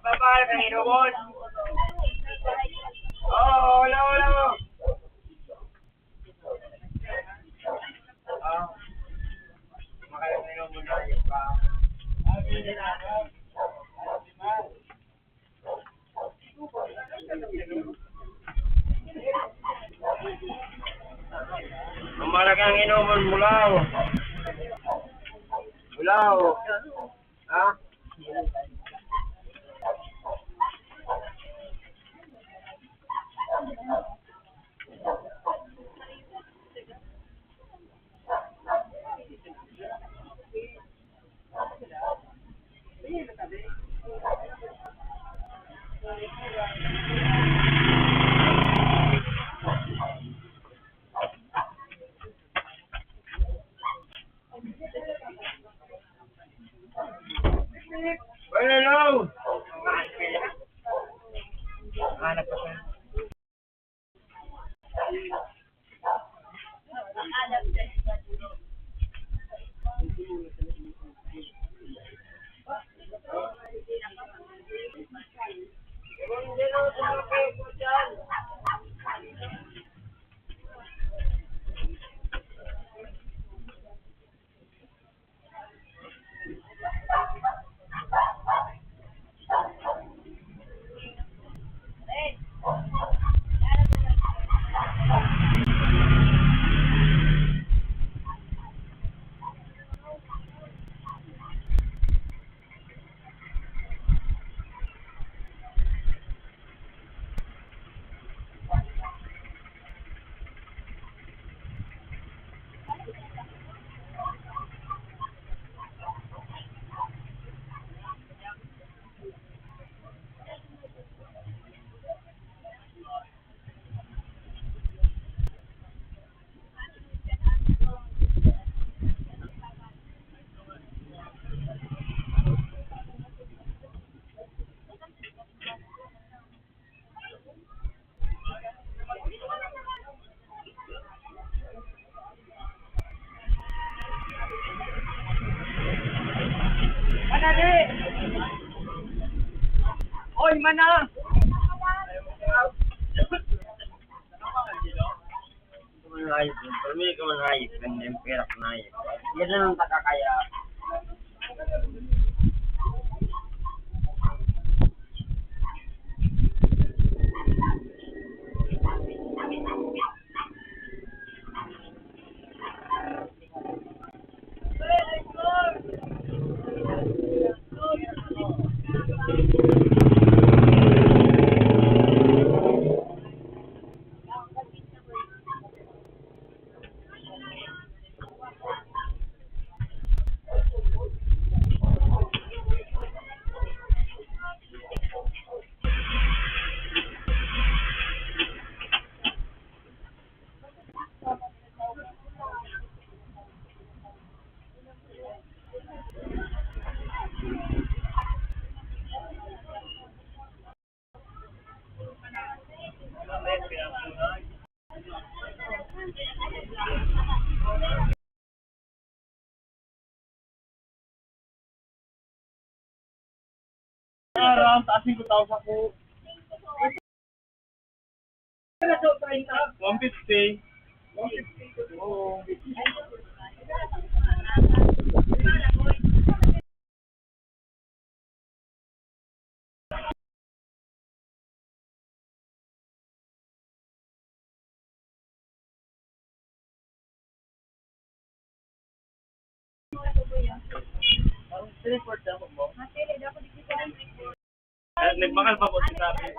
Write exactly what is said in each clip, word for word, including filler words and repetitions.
Babae ka, Irobon. Oo, wala, wala. Ah, makaya na yung muna yung pa. Ang mahalagang inuman, Mulao. Mulao. Ha? Hello! Manali! Oy, mana! Ka man hayop, permi ka man hayop, kan emperak na hayop. Yan lang ang takakaya. Aram, taas yung tao sa ko. One fifty. Oo. Ay, nagbakal pa po si Tatay.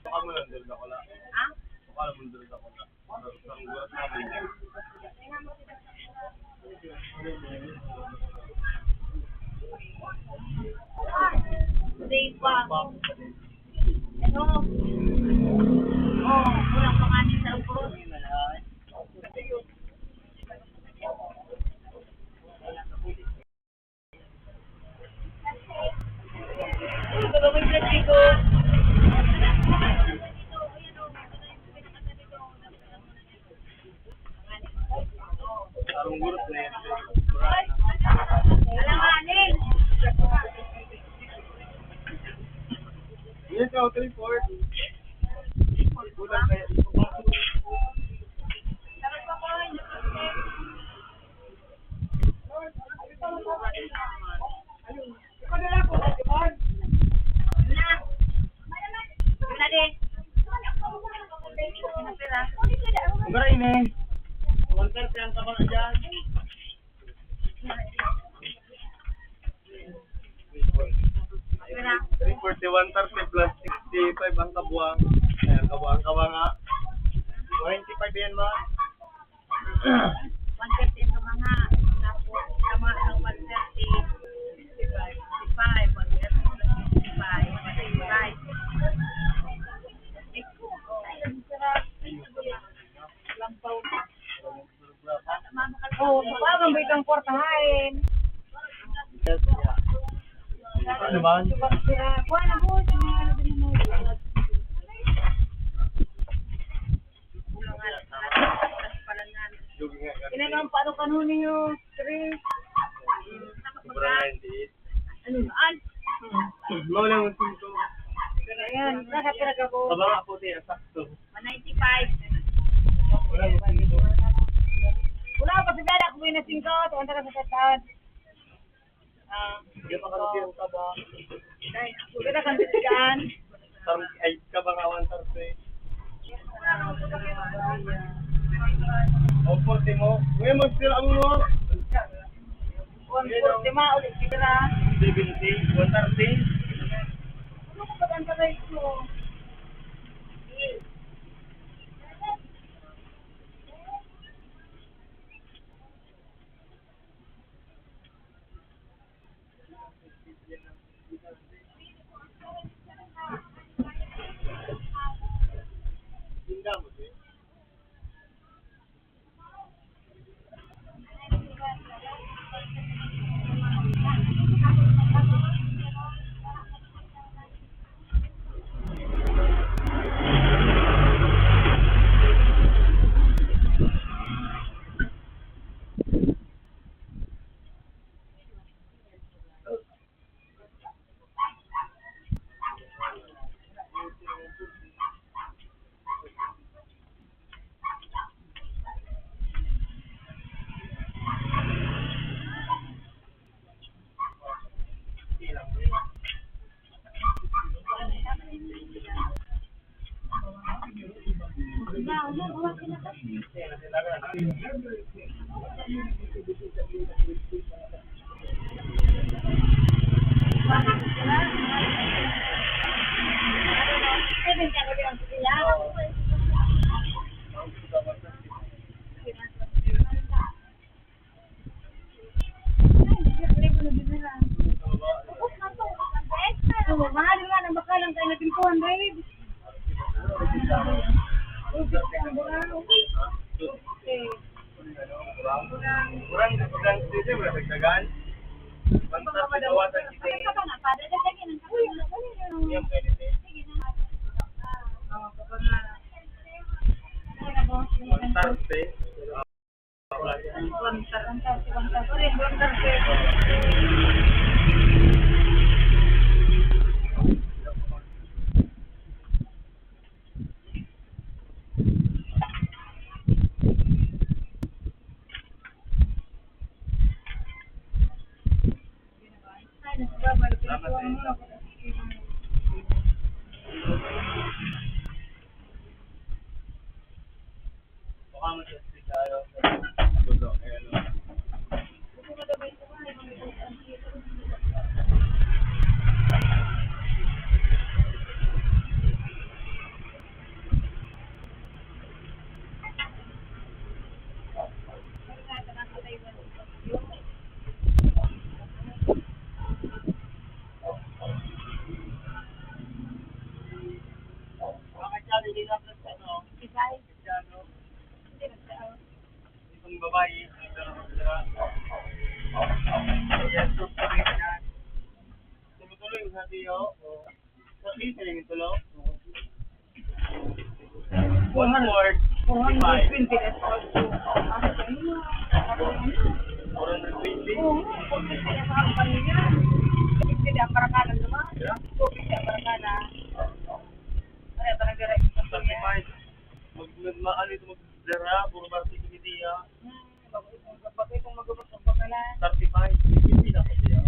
Baka mo lang, dulda ko lang. Ha? Baka mo lang, dulda ko lang. Ang gulat namin. Safe pa. Ano? Oh, wala Yes, oh, three four. Kulang kaya. Ang garay ni. One thirty ang kabang dyan. Three forty, one thirty plus sixty-five ang kabuang. Ayan, kabuang, kabuang, ah. Twenty-five yan, ma. One thirty ang mga, tapos, tama ang one thirty, sixty-five, one thirty plus sixty-five, one thirty-five. Oo, sa pagambay kang kwartahan. Ano ba? Kuha na po, sa mga ano din mo. Inanong paano kanuni yung three? Sobrang ninety-eight. Ano yan? Mawala yung singko. Ayan, nakatira ka po. Baba nga po, tiya, sakto. One ninety-five. Wala yung singko. Wala pa si Dada, kung may na singko, tuwan talaga sa taon. Ah, hindi pa kami yung taba. Ay, wala kang bisikan. Parang, ay, ka ba nga, one thirty? O, forty mo. Ngayon, magsira mo, no? One forty ma, ulit sira. Seventy, one thirty. Ano ko ba ang tagay ko? Oo, mahal nga ang bakalang kaya natin two hundred. Ubus ang buraw. Okay. Kurang, kurang, kurang, sige, wala dagdagan. One thirty, bawasan kita. Ano ka ba nga, Father? Dagdagan ang katawan. Uy, ano yun? Yung pwede, eh. Sige na. Oo, baka nga. One thirty. Itong babae, itong, ah, ayan, so, sabi niya, tuloy-tuloy yung sabi, oh. Sabi, sabi yung tulo. One fourth, four hundred twenty. Four hundred twenty? Oo, four fifty na sa akin kanina. Four fifty ang barangay naman. Yeah? Four fifty ang barangay na. Ano, barangay na yung Thirty-five. Mag-, mag-, ma-, ano ito, mag-, dara, puro barangay committee, ah. Hmm, mag-, mag-, mag-, mag-, mag-, mag-, mag-, mag-, Thirty-five. Hindi na kasi, ah.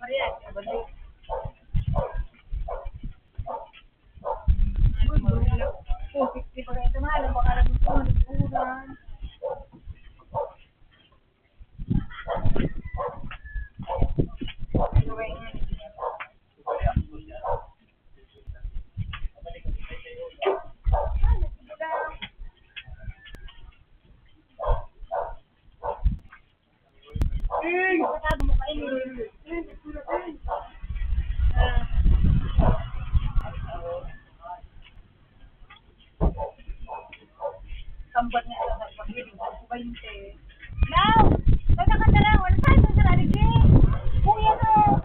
Maria, balik. Sambat niya sa pagkakas, twenty. Now, saan ka dala? Wala saan, saan ka dala? Kuya, no?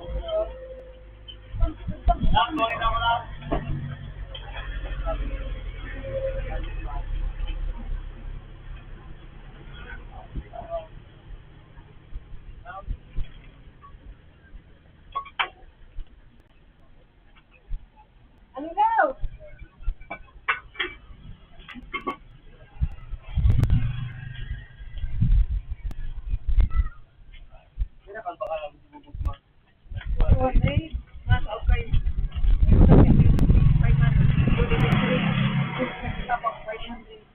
Ano daw? Pira ka ba ka lang bubog mo? Two hundred. Mas okay. Five hundred. Tapos five hundred.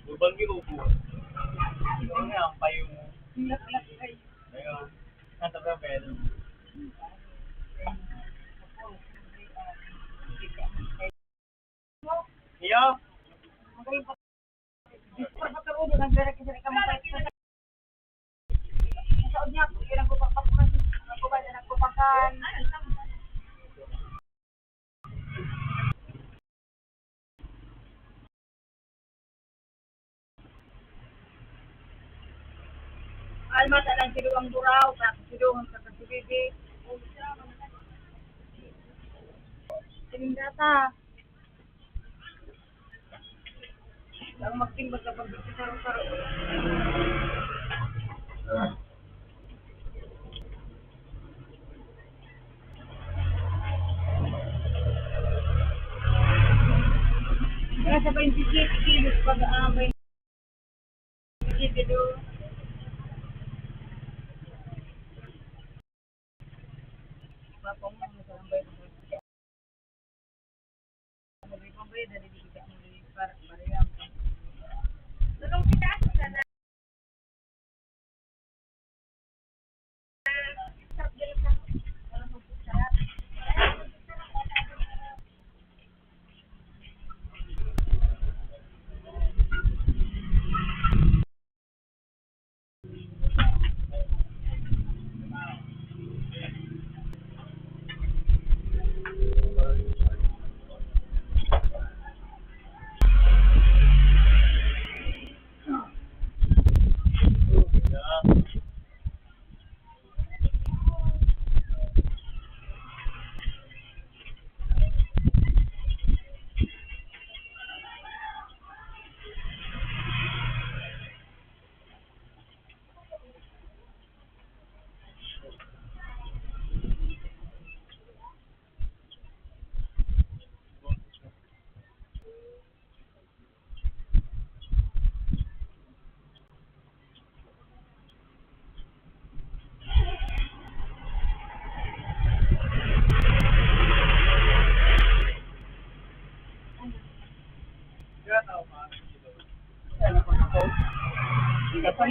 Lubang yung upuan. Ano nga ang payo mo? Ayun. Santa Fe, pero Iyo? Almat alang sido ang buraw, sa sido ang sa kasibibi. Sinindata. Ang magtimbang sa pagbigsaro-saro. Nasa twenty-six kilos pag, ah, twenty-six kilo. Papa mo, nasa ambay ko.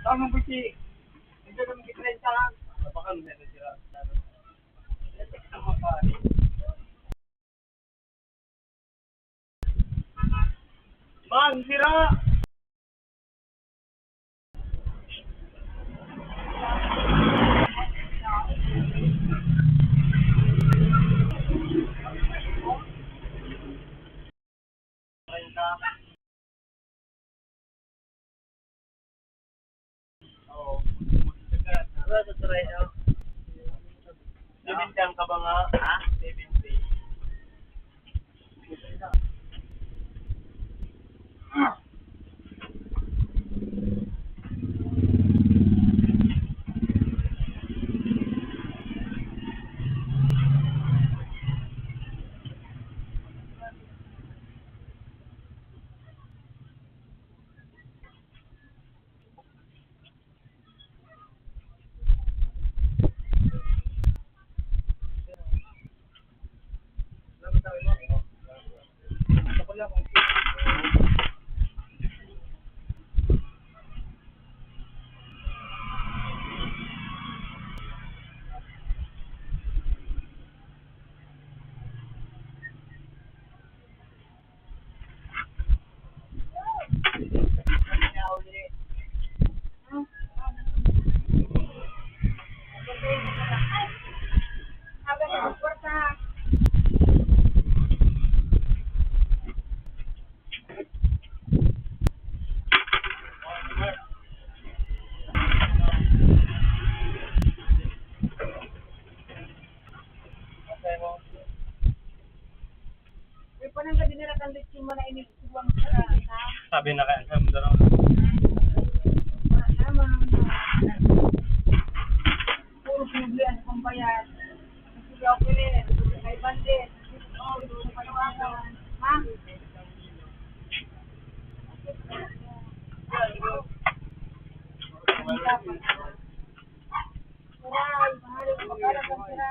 Tamang buti. Hindi naman kitrenta lang. Baka may natira. Man, sira! Oo. Ano sa try, no? Seventy ang kabanga. Ha? Seventy. May panangga din nila kan leche man na ini, suwang sa, ha? Sabi na kaya sa mundo, no? Wala naman. Puro biblia sa pambayad. Sige, okay rin. Kay Bandit. No, doon sa Panawagan. Ha? Aray, mahal ko magkano ang sira.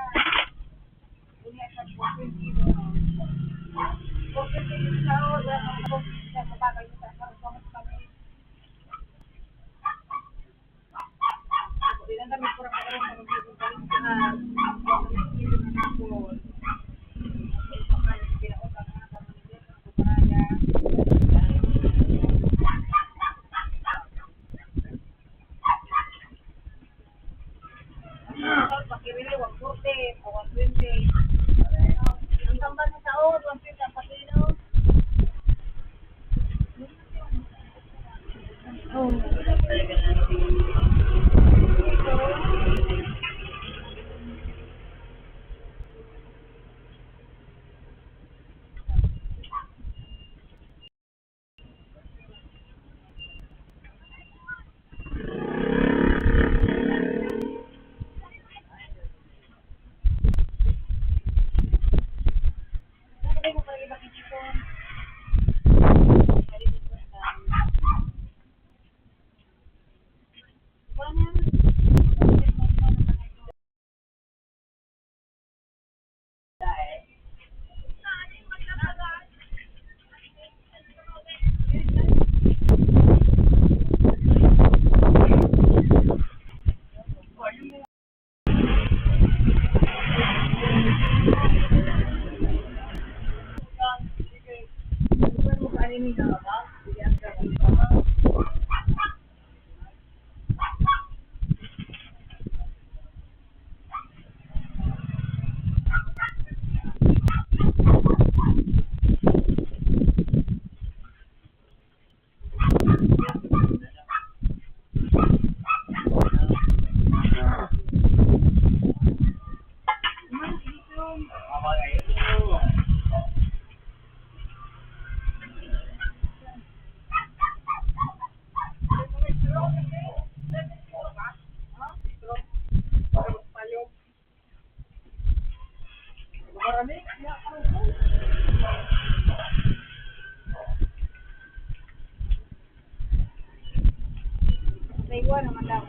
Pakirili, one forty o one twenty. Ang tambal na saod, one twenty ang pakilo. Oh. Naiwan naman daw.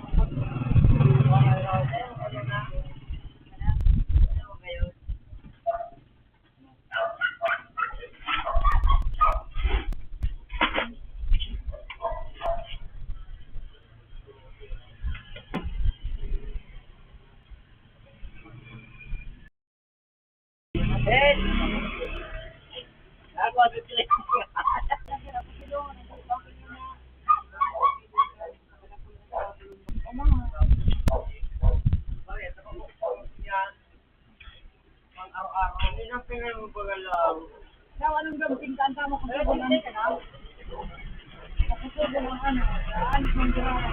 Daw, anong daw, pintaan ka mo kung saan ka na? Kung saan ang ano, saan ang ginagawa?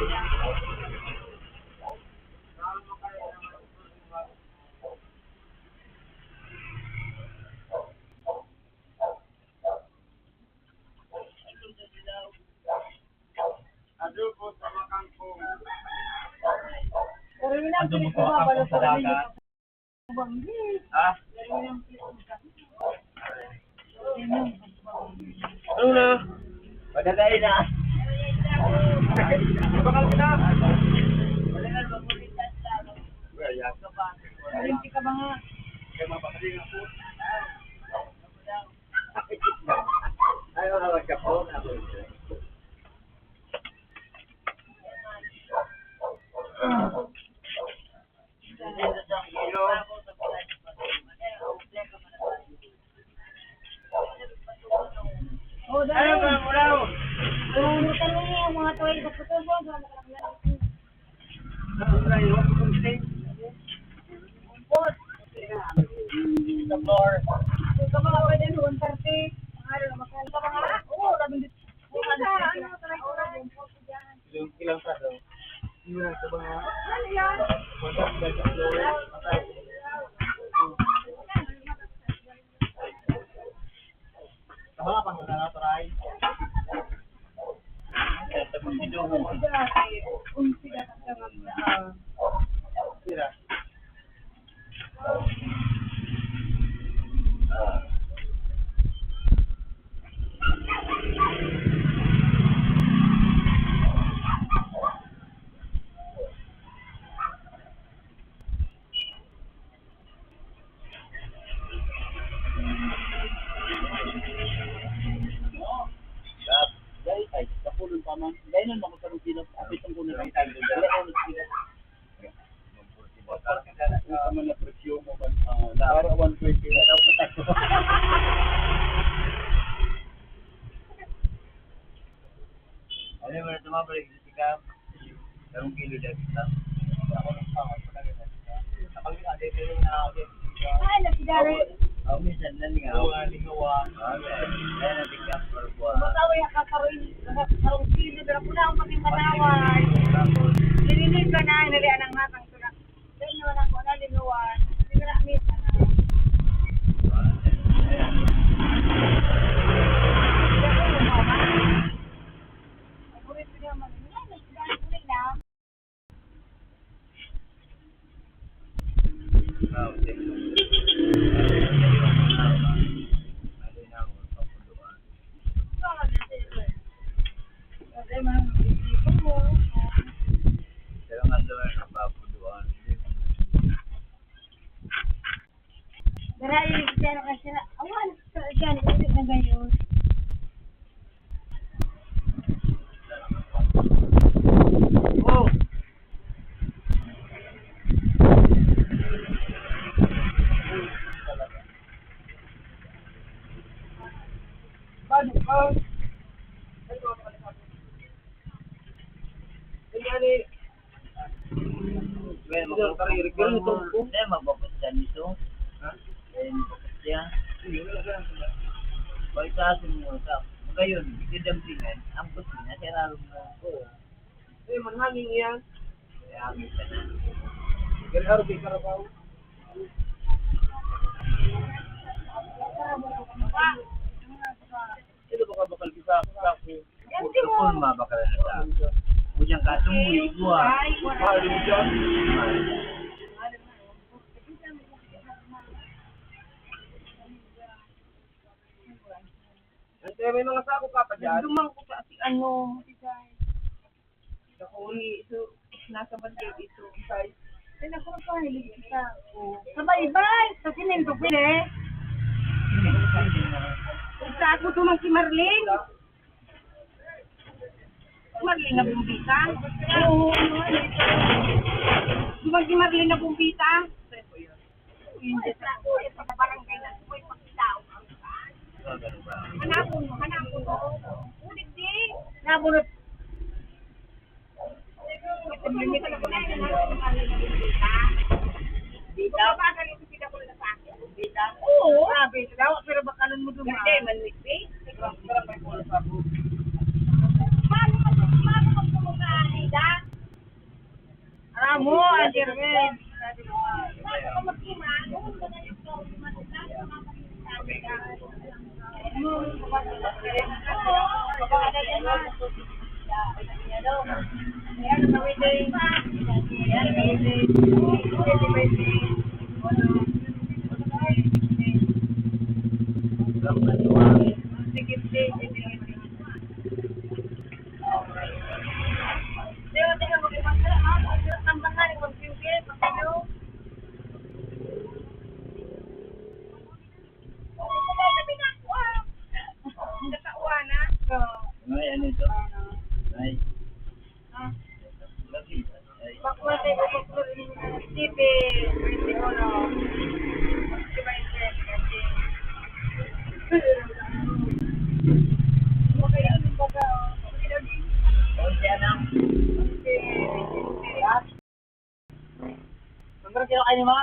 Adobo sa makangkong. Adobo sa makangkong sa dagat. Ha? Ano na? Padalay na. Bakal na. Karinti ka ba nga? Ay, mga ka po. Oh, dahil. Ano ba, mulaw? Oh, natanong niya ang mga tuwal sa puso mo, sa mga kalakyan. Ano na yun? Sa floor. Kung ka mga pwede, one thirty. Ano, magkano ka mga? Oo, sabi nito. Kung ano, ano, talaga. Ilang, ilang praso? Ilang sa mga. Ano yan? One thirty sa floor. Sa mga pang-, sa mga paray. Sa mga sido. Sira. Dahil tayo, sa pulong pa man, dahil nun ako sa Rufino, apit ang kunin ng time, dahil ako nagsigas. Ano naman na presyo mo man? Ah, para one twenty na dapat ako. Ano mo na tumabalik sa sikap? Karong kilo dahil sa. Ako nang pangat ko na rin. Kapag rin natin, pero na ako. Ay, nagsigari. Ako, minsan na lingaw. Oo, lingaw, ah. Okay. Kaya natikap, pero buwan. Baka wala ka karoon, karong kilo, pero kung ako maging manaway. Tapos, nililisan na, nilian ang natang tulak. Kaya wala ko na, lingawan. Siguro, ang minsan na. Dara, eh, dara ka siya. Awan, dara, dara, dara, dara, dara. Oh. Paano ka? Kanya ni, well, magpapos siya nito. Ha? Eh, magpapos siya. Sige, wala ka lang. Bakit sa atin mo, sa, ngayon, ito dampingan, ang buti na, siya lalo na. Oo. Eh, manhangin yan. Kaya ang isa na. Ganhar, di karabaw. Ito baka bakal kita, kita ko. Ito po, mga bakal na sa. Bujang katong mo, igwa. Ay, igwa. Ante, may mga sako ka pa dyan? Nagduman ko sa si ano, si Jai. Sa kuri, so, nasa bandil ito, Jai. Kaya ako nagpahilig sa ako. Sa baybay, sa simento, pwede. Sa ako, tumang si Marlene. Marlene na bumbita. Oo. Tumang si Marlene na bumbita. Hanapon mo, hanapon mo. Ulit din. Nabunot. Ito, may mga pagkain na natin, mga nagkikita. Dito. Baka ganito sila ko na sa akin. Dito. Oo. Sabi, daw, pero baka nun mo dumaan. Hindi, manipis. Paano mag-, paano mag-, Amo, ang Jerwin. Ay, ano ito? Ay. Ay. Bakwa sa iba, bakwa sa iba, T V, twenty-one, twenty-five, twenty. Onse, ano? Onse, twenty-three. Ang kilo kayo, ma?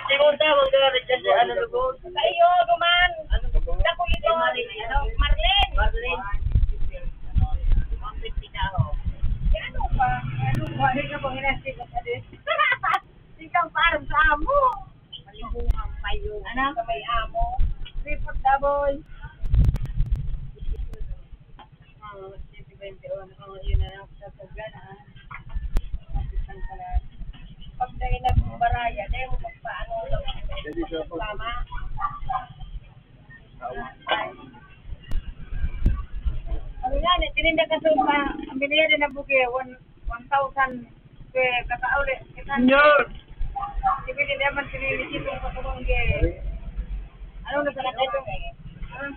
Segunda, manggarit dyan sa ano, lugod. Sa iyo, duman. Ano ba? Sa kuya ko, ano, Marlene. Marlene. One fifty ka, ho. Eh, ano ba? Ano ba? Ano ka bang inastig ka pa din? Ikaw, parang sa amo. Ano ang payo? Ano? Sa may amo. Report, Daboy. Ah, siyete twenty-one. Oh, yun na lang sa pagana, ah. Nakitang pala. Pag dahil na baraya, dahil mo magpaano lang. Tama. Ano nga, Hindi kasi pa, ang binili na bugi, one, one thousand, kaya kakauli. Kita Senyor! Sibili naman, sibili dito sa Kumangge. Ano na sa natin? Ah.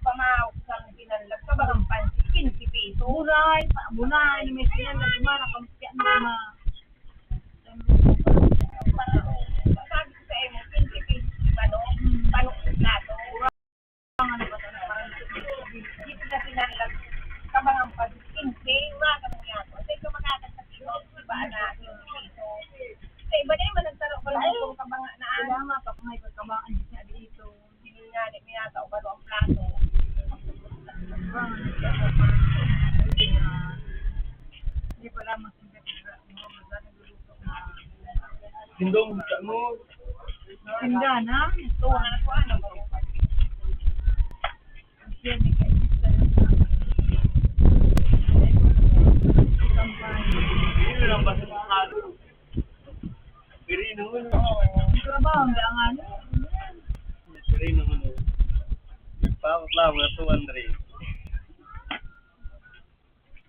Nagpamahaw sa pinanlag ka, bagang pansit, quince pesos. Bunay, pa-, bunay, may sinan na gumana, pampiyan mo na. Sabi ko sa imo, quince pesos, ano, panukot na to. Dito na pinanlag, kabangang pansit, quince, mga ganyan. Kasi ito makakasakit, di ba, na quince pesos. Sa iba na yung managtaro ko lang itong kabanga na ano. Kailangan pa kung may pagkabangan siya dito. Hindi nga, di minata o baro ang plato. Hindi pa lamang sundalo. Tindong, mo. Tinda na? Ito, ano ko, ano ko. Hindi lang ba sa mga Pirino, ano? Trabaho, ang dangan. Pirino, ano? Nagpakot lang, mga two hundred.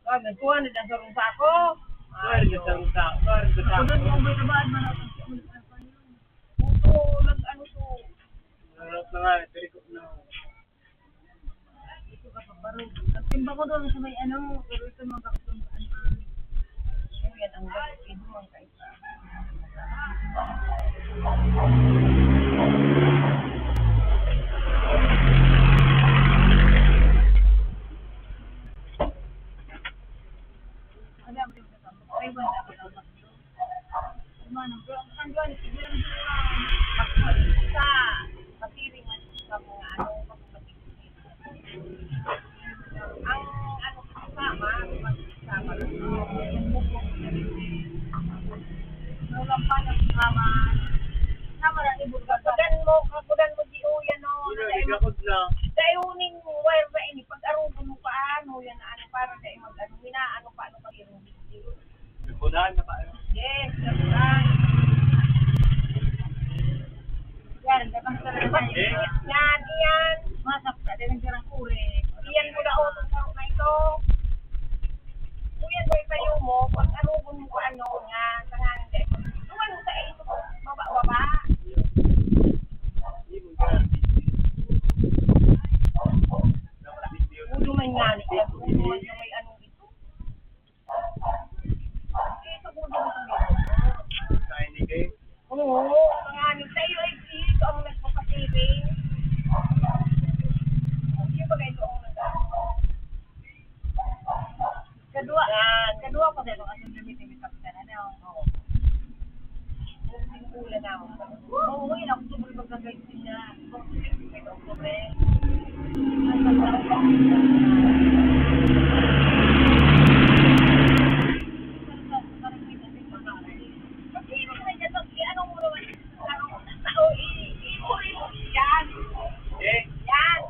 Ah, may two hundred ang sarong sako. Two hundred ang sarong sako. Two hundred ang sako. Ako doon, kung may tabahan man ako. Puto, nag-ano to? Narap na nga, tirikot na. Ito ka pa, baro. Nagtimba ko doon sa may ano, pero ito mga kakatong ano. Ayan, ang gagawin mo, ang kaisa. Sa pasiring man sa mga ano, ang ano, kasama, kasama lang. Walang pa ng kasama. Kakudan mo, kakudan mo, di, o, yan, o, Yun, na, nagkakod na. Dai uning wire na ini, pag-arugon mo pa, ano, yan, ano, para dai mag-ano, minaano pa, ano, pag-irong. Kakudan na pa, ano? Yes, kakudan. Yan, datang sa lalaki. Yan, yan. Masak ka, dai nang sirang kuri. Yan, mula utong sarong na ito. Kuya, boy, kayo mo, pag-arugon mo, ano, nga, tanganing dai mo. Tuwan mo sa ito, baba, baba. Ulo man nga, ni, ulo man nga, may ano dito. Ito, ulo man nga. Oo, mga ano, sa iyo, ay, ito ang nagpapasiring. Hindi ba kayo ang nag- Kadua, kadua pa sa mga sundami ni Kapitan, ano? Oo. Ulan na ako. Oo, yun, ako, sobrang magkakaitin niya. Sobrang magkakaitin niya. Kasi yun naman dyan, pag i-ano mo naman, ano, tao, i-, i-, i-, yan. Eh? Yan.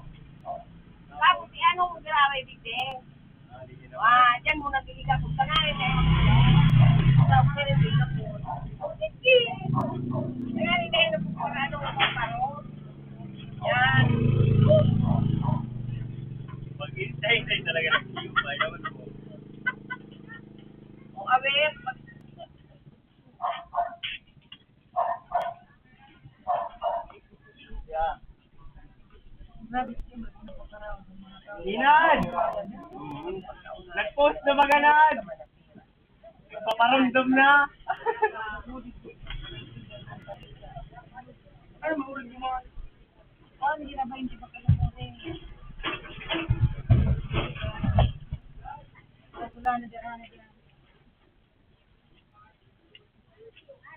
Tapos, i-ano mo, grabe, bigde. Ah, diyan mo nag-iiga po. Tangayin na yun. Tapos, nag-iiga po. Sige. Tangayin na yun, ano, ano, ano. Yan. Maghintay-hintay talaga ng view. Ayaw mo. O, aware, pag- Dinan! Nag-post na ba ganan? Nagpaparamdam na! Ano, maurag yung mga... Oh, hindi na ba, hindi pa pala po rin. Wala na, dira na, dira.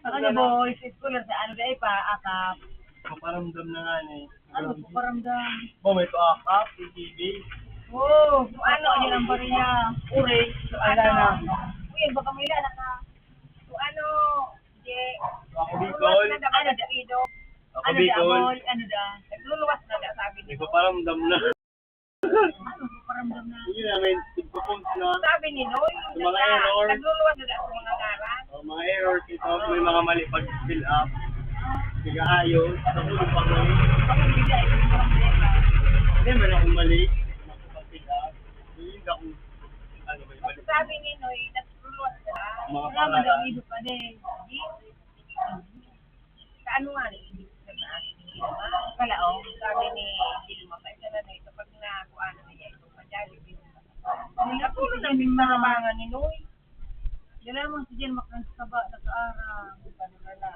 Ano, boys? Scholar sa ano, dai pa, akap. Paparamdam na nga ni. Ano, paparamdam? Ba, may paakap, T V. Oo, ano, ano ang bariya? Uri, so, ala na. Uy, baka may lala ka. So, ano, je, Ako, Bicol. Ano, da, Ido? Ako, Ano, da, Bicol. Amol? Ano, da? Nagluluwas na, da, sabi May niya. Paparamdam na. Ano, paparamdam na? Yun na, may tigpo-post na. Sabi ni Noy, Yung mga na, error. Nagluluwas na sa mga ngaran. O, mga error, kita ko may mga mali pag-fill up. Nag-aayos. Tapos yung pang-, Pag-ibigay, yung problema. Hindi man ako mali. Pag-fill up. Hindi ako, ano, may mali. Sabi ni Noy, nagluluwas na. Mga Wala man para daw, ido pa din. Di? Sa ano nga ni, hindi ko na aking ginawa. Kalaong, sabi ni Gilma, "Kaya na na ito, pag nakuha na niya ito, pa-Jollibee." Ang napulo na yung tarabangan ni Noy. Yan lamang si Jen Mac nagkaba, nag-aarang. Sabi ka na,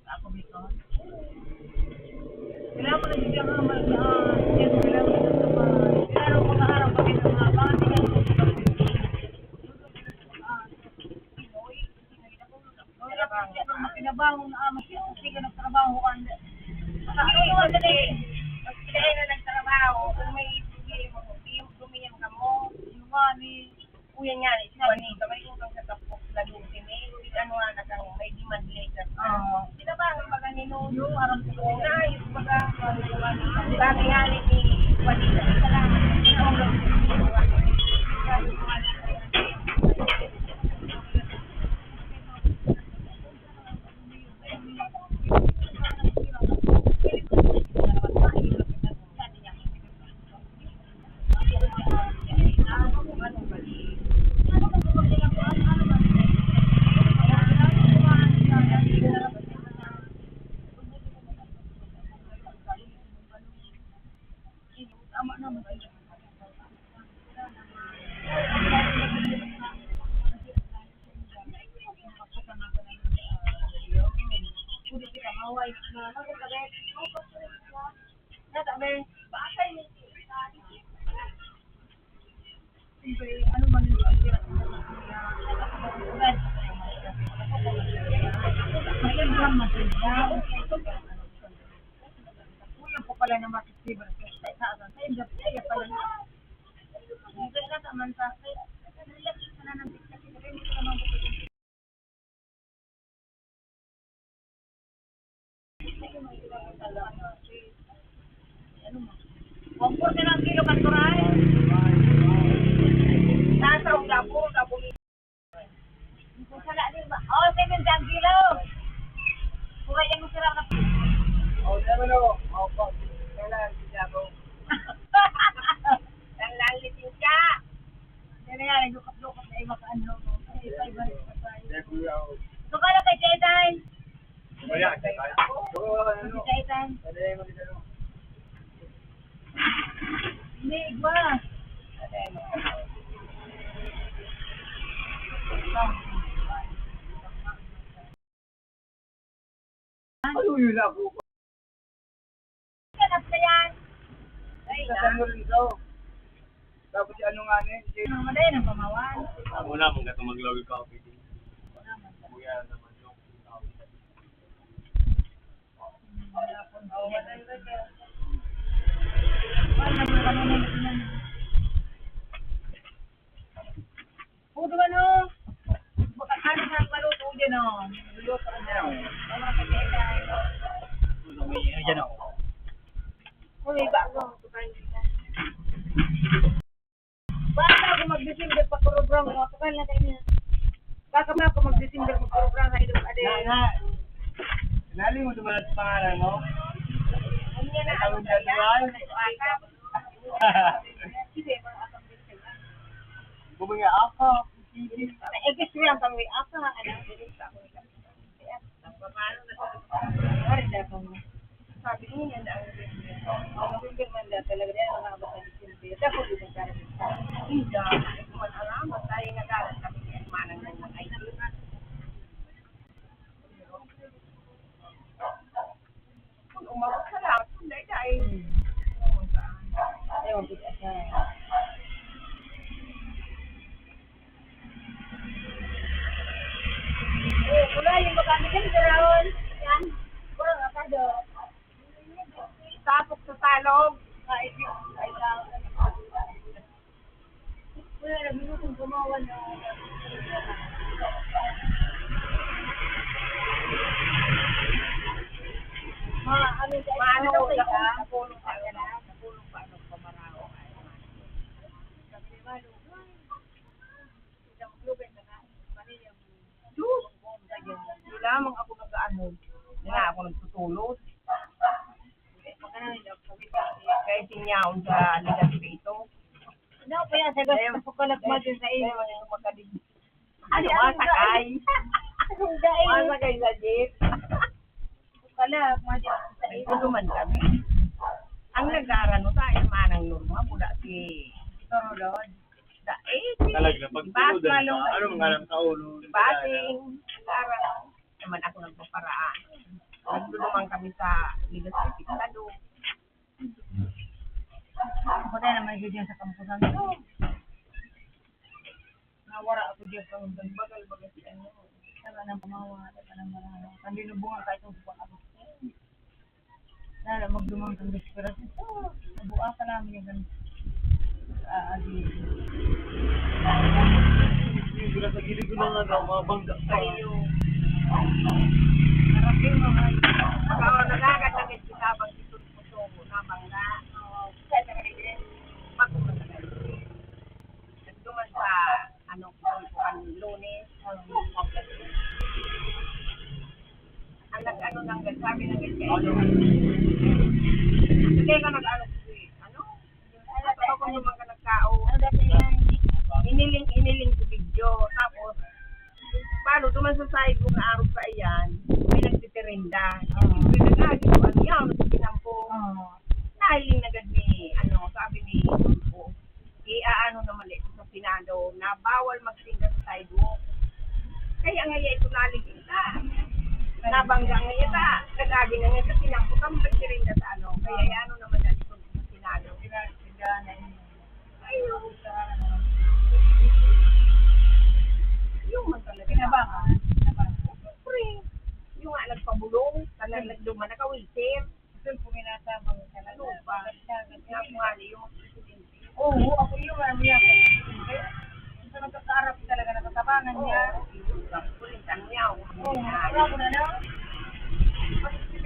"Ako, Bicol." Kailangan mo na si Jen Mac, ah, Jen, kailangan mo na sa bahay. Kailangan mo na harap pa rin ang mga bata. Pinoy, Wala pa siya nung makinabangon na, ah, mas yung sige nagtrabaho ka, hindi. Ano yung ano na eh? Mas sila na nagtrabaho, kung may problema mo, di yung gumiyan ka mo. Yung nga ni, Kuya nga, eh, si Juanita, may utang sa tapos na doon, eh, may ano nga na kang, may demand letter. Oo. Kinabangon baga ni Nono, aram ko na, yung baga, sabi nga ni, ni Juanita, "Salamat." Uy, ako pala na matitiba sa sa pala na. Hindi na naman sa akin. Relax ka na ng relax. Hindi ka naman Ano mo? Wampor ka ng kilo, kanturay. Tasa, ang gabo, ang gabo. Kung sala din ba? Oh, seven ang kilo. Kuha yan mo sila na. Oh, never know. Oh, fuck. Kailangan siya ako. Ang lalit yung siya. Yan na yan, nagdukot-dukot na iba ka ano. Ay, iba, iba, iba, iba. Never know. Ito ka lang kay Jetay. Kaya, Jetay. Oo, ano? Kay Jetay. Ano yung magandang Hindi, igwa. Ano yun ako? Ganap na yan. Ay, sa San Lorenzo. Tapos si ano nga na yun, si Ano, madali ng pamawan. Ako na, mong gatong maglawig ka, okay. Kuya naman yung Puto ano? Baka ano sa paluto dyan, oh. Luluto na. Wala ka dyan, oh. Ayan, oh. Uy, bago. Baka ako mag-December, pagprogram mo, kapal na tayo niya. Baka ba ako mag-December, pagprogram na idol, ade. Na, na. Sinali mo dumalat sa pangalan mo? Ano yan na, Ay, ano tawag na yan? Baka. Sige, mga kapag-December. Bumaya ako. Eh, gusto yan kami, ako, ano, Sabi niya na ang November man daw talaga yan, mga abot na December. Tapos, di ba, parang, hindi, hindi ko man alam, basta yung nagalat kami, kaya manang nang nakaisip. Kung umabot sa lahat, kung dahil dahil, Hmm. Ewan ko sa Eh, wala yung baga ni Kim Brown. Yan. Wala nga pa doon. Tapos sa salog. Ay, ay, ay, wala, naglulutong gumawa na. Ma, ano, Maano, ano, naku-, ah? Nakulong pa, nakulong pa, nagpamaraho. Sabi ni Mano, "Ay, isang club, eh, saka pamilya mo." Diyos! Di lamang ako nag-aano, di nga ako nagtutulog. Kaya sinyaon sa ligas dito. Ano pa yan? Sa gas, Ayaw. Sa pagkalag mo din sa iyo. Ayaw, ayaw, makadig-, Ano, ano, masakay. Ang dahil. Masakay sa jeep. Pagkalag mo din sa iyo. Ito naman kami. Ang nag-aarano sa akin, manang Norma, mula si Torolod. Da-, eh, si Talaga, pag Bas tinulad ka, Malong. Ano, mga alam sa ulo, Basing, nag-aarano. Naman ako nagpaparaan. Nagtulungan kami sa Ligas de Pescado. Ako na naman yun dyan sa kampusan ko. Nawara ako dyan sa undan. Bagal-bagal si ano. Tama ng pamawa, tama ng mga. Ang binubungan kahit yung buwan ako. Lalo, magdumang kang desperasyon. Oh, nabuha ka namin yung ganun. Ah, agi. Yung sa gilid ko ng ano, mga bangga. Ayo. Marapin mo, man. Ikaw, nalagat na kita, bang ito, ito, nabangga. Oo. Kaya na rin, magkumag na rin. Nagduman sa, ano, kung Lunes, ang nag-ano ng, sabi ng ganyan. Hindi ka nag-ano, ano? Ano ba kung naman ka nagkao? Hiniling, hiniling ko video. Tapos, paano, duman sa side ko na araw pa iyan, may nagtitirinda. May nag-agi ko, ano yan, nagtitinampo. Oo. Nahiling na gad ni, ano, sabi ni Tulfo, i-aano naman ito sa Senado na bawal magtinda sa sidewalk. Kaya nga ito naligid na. Nabangga nga ito. Nag-agi na nga ito, tinampo kami magtirinda sa ano. Kaya ano naman yan ito sa Senado. Ayun. Yung man talaga. Kinabangan. Siyempre. Yung nga nagpabulong, kanang nagduman, naka-wheelchair. Ito yung puminatabang sa Ano ba? Nagdagat. Nakuha niyo yung presidente. Oo, ako yung ano niya. Ito nagkakaarap talaga, nakatabangan niya. Oo. Kulitan niya, oh. Oo, wala ko na lang. Pati si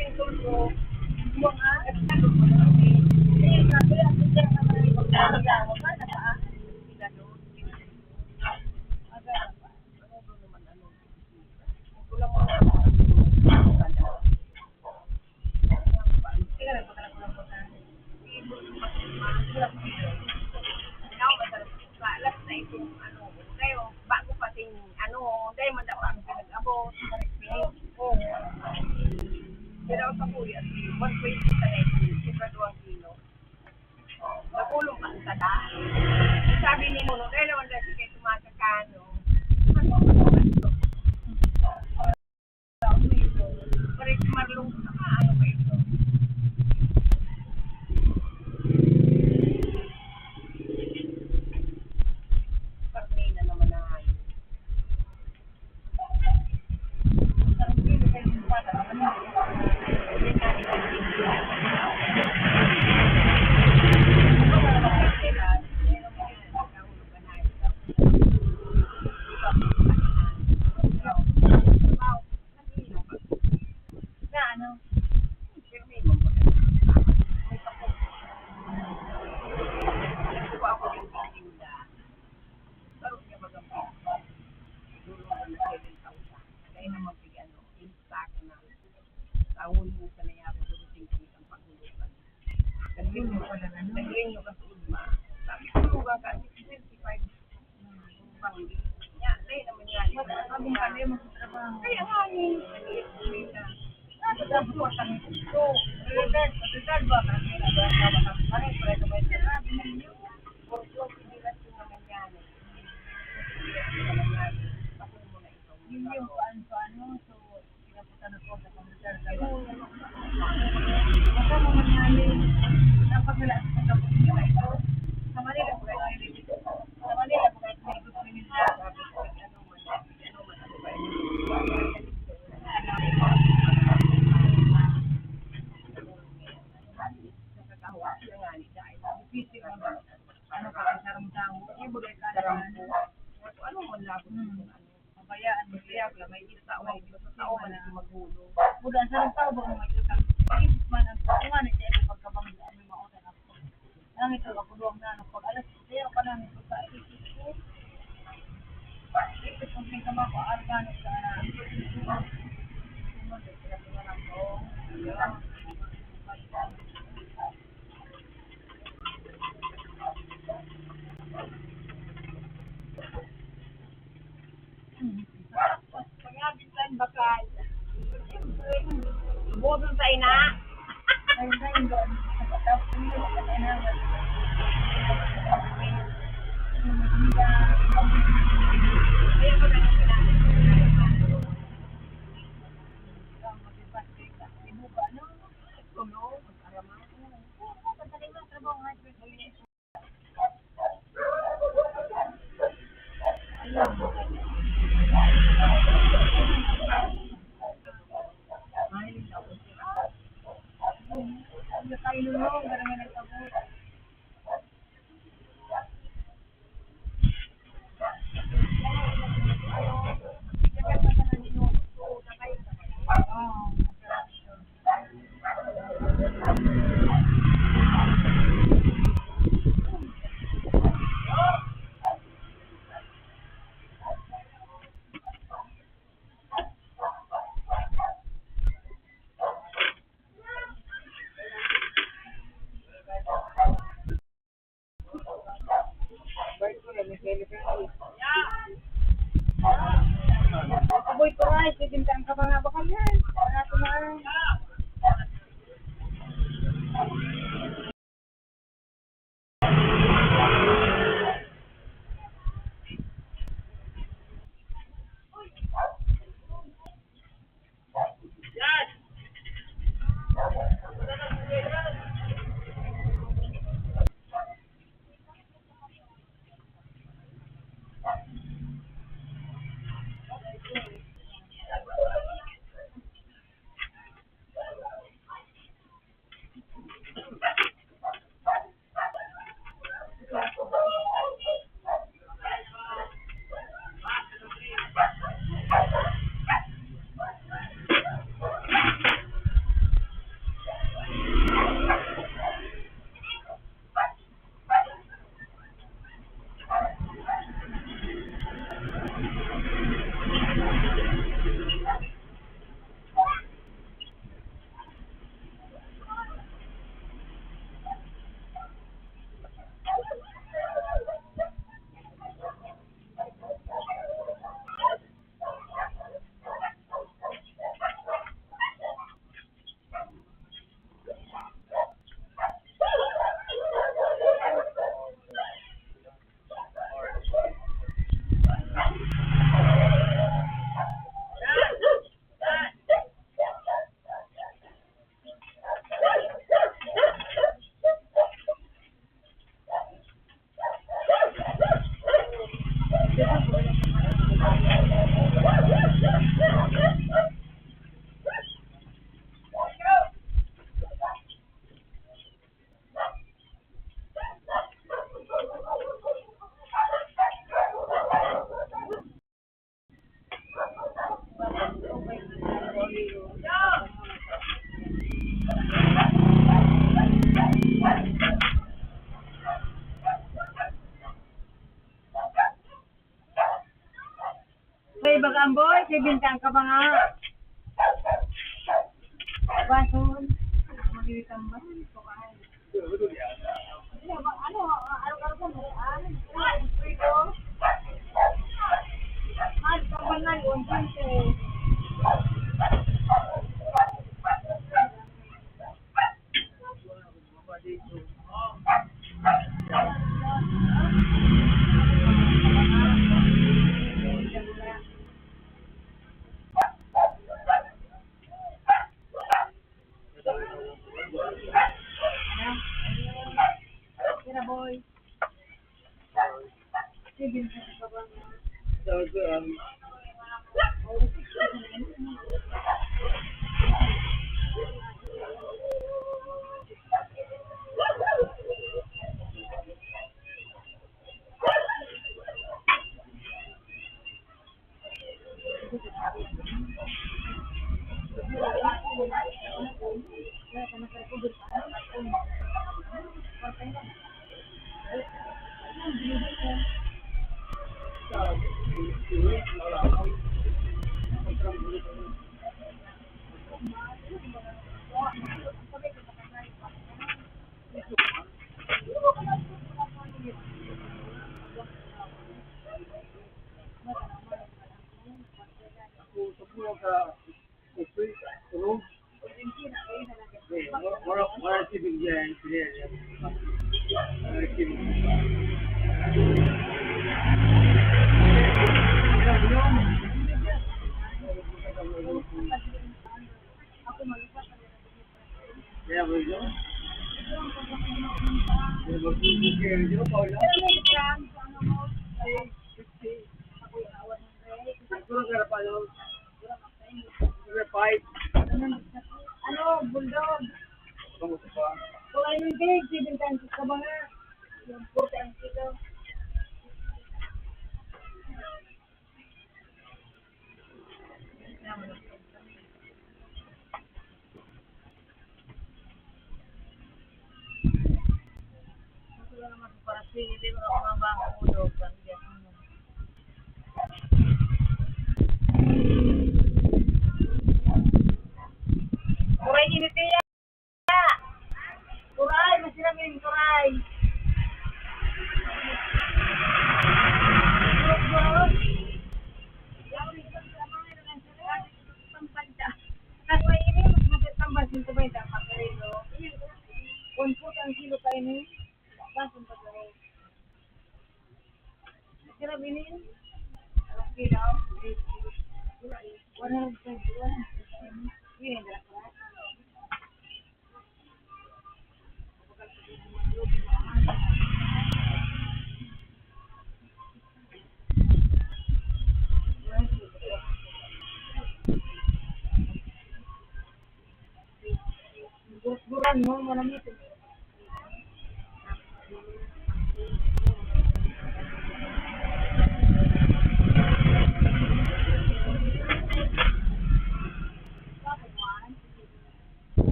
Alas na itong ano, kayo, bago pa ting ano, dahil madapa ang pinag-abot. Oo. Pero sa kuya, one twenty sa neto, sobra duwang kilo. Nagulong pa ang sala. Sabi ni Mono, dahil naman dati kayo tumaga ka, no? Ano ba ito? Pare, si Marlon, ano ba ito? Karne na naman na. Taon mo ka na yabo, dumating kami ang paghulugan. Nagrinyo ka na, nagrinyo ka sa ugma. Sabi ko, "Hulugan ka, twenty-five." Banggi. Nya, dahil naman yan. Wala, abang ka na yung magtatrabaho. Kaya nga, eh. Nasa dapat ko sa nito. Retired, retired ba? Kasi nagtatrabaho ka pa rin, pero ito may sinabi ninyo. Work, work, hindi lang yung naman yan, eh. Hindi lang yung naman yan. Tapos mo na ito. Yun yung paano-paano, so, Ano ka, sarang tao, ibigay ka na. Ano man lang. Hmm. Mabayaan mo siya, wala may isa, may isa, tao man ang magulo. Buda sa tao ba may isa? Ay, man ang tao nga, na siya yung pagkabanggaan, may mautan ako. Nang ito, ako duwang na, ano, pag alas, kaya pa lang ito sa alas siyete. Ito, kung may kamako, argano sa, Pangabit lang bakal. Siyempre, boto sa ina. Ayun na yun doon. Tapos yun, sa ina, kaya pag ano, kailangan ko na yung ano, ang mag-ipas ko yung sa ibuba, no? Tulong, mag-araman. Oo, pagdating ng trabaho, husband, Yun. Magiging tambay. Ano, ano, ano, ano, ano, ano, ano, ano, ano, ano, Tira, boy. Ano, bulldog? Kung ano yung big, seven times ka ba nga? Yung forty ang kilo. Kuray, init niya. Kuray, masiram yung kuray. Burot-burot. Yaw, rin sa mga nagkakaroon ng pampanta. Kasi may ini, mas magandang basin ko ba yung dapat na rin, no? One fourth ang kilo pa ini. Basin pa rin. Sira binin. Ang kilo. One hundred twenty-one. Yun, dapat. Burot-buran mo, manamit.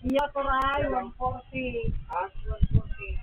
Iya, turay, one forty. Ah, one forty.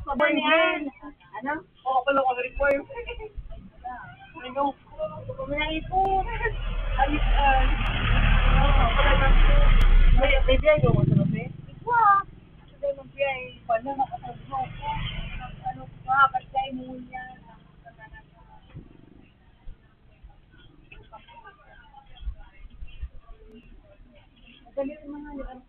Sabay niyan. Ano? Oo, pala ko na-reply. Ano? May ipon. Ay, ay. Oo, pala lang. May, may biyay ko, ano, eh? Wa. Hindi, may biyay. Pala, nakasabot ko. Ano pa, ba't kayo mo yan? Madali rin mga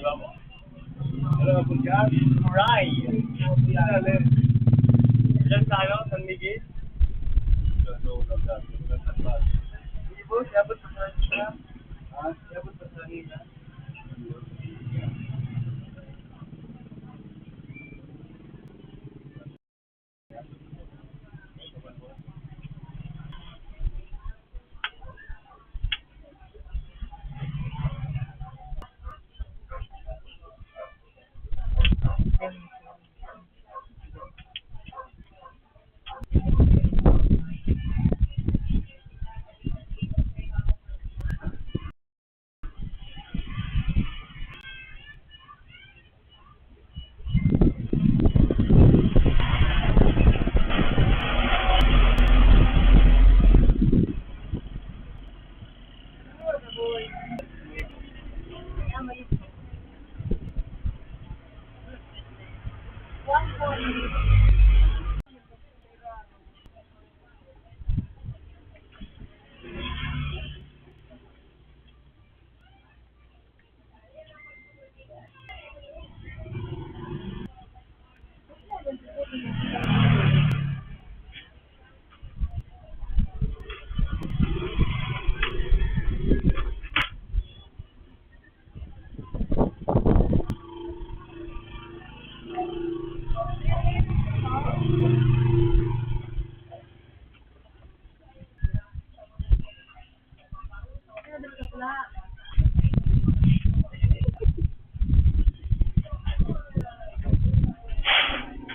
Hello, good job. Alright. Diyan tayo, San Miguel. Ibo, siya ba sa San Miguel? Ah, siya ba sa San Miguel?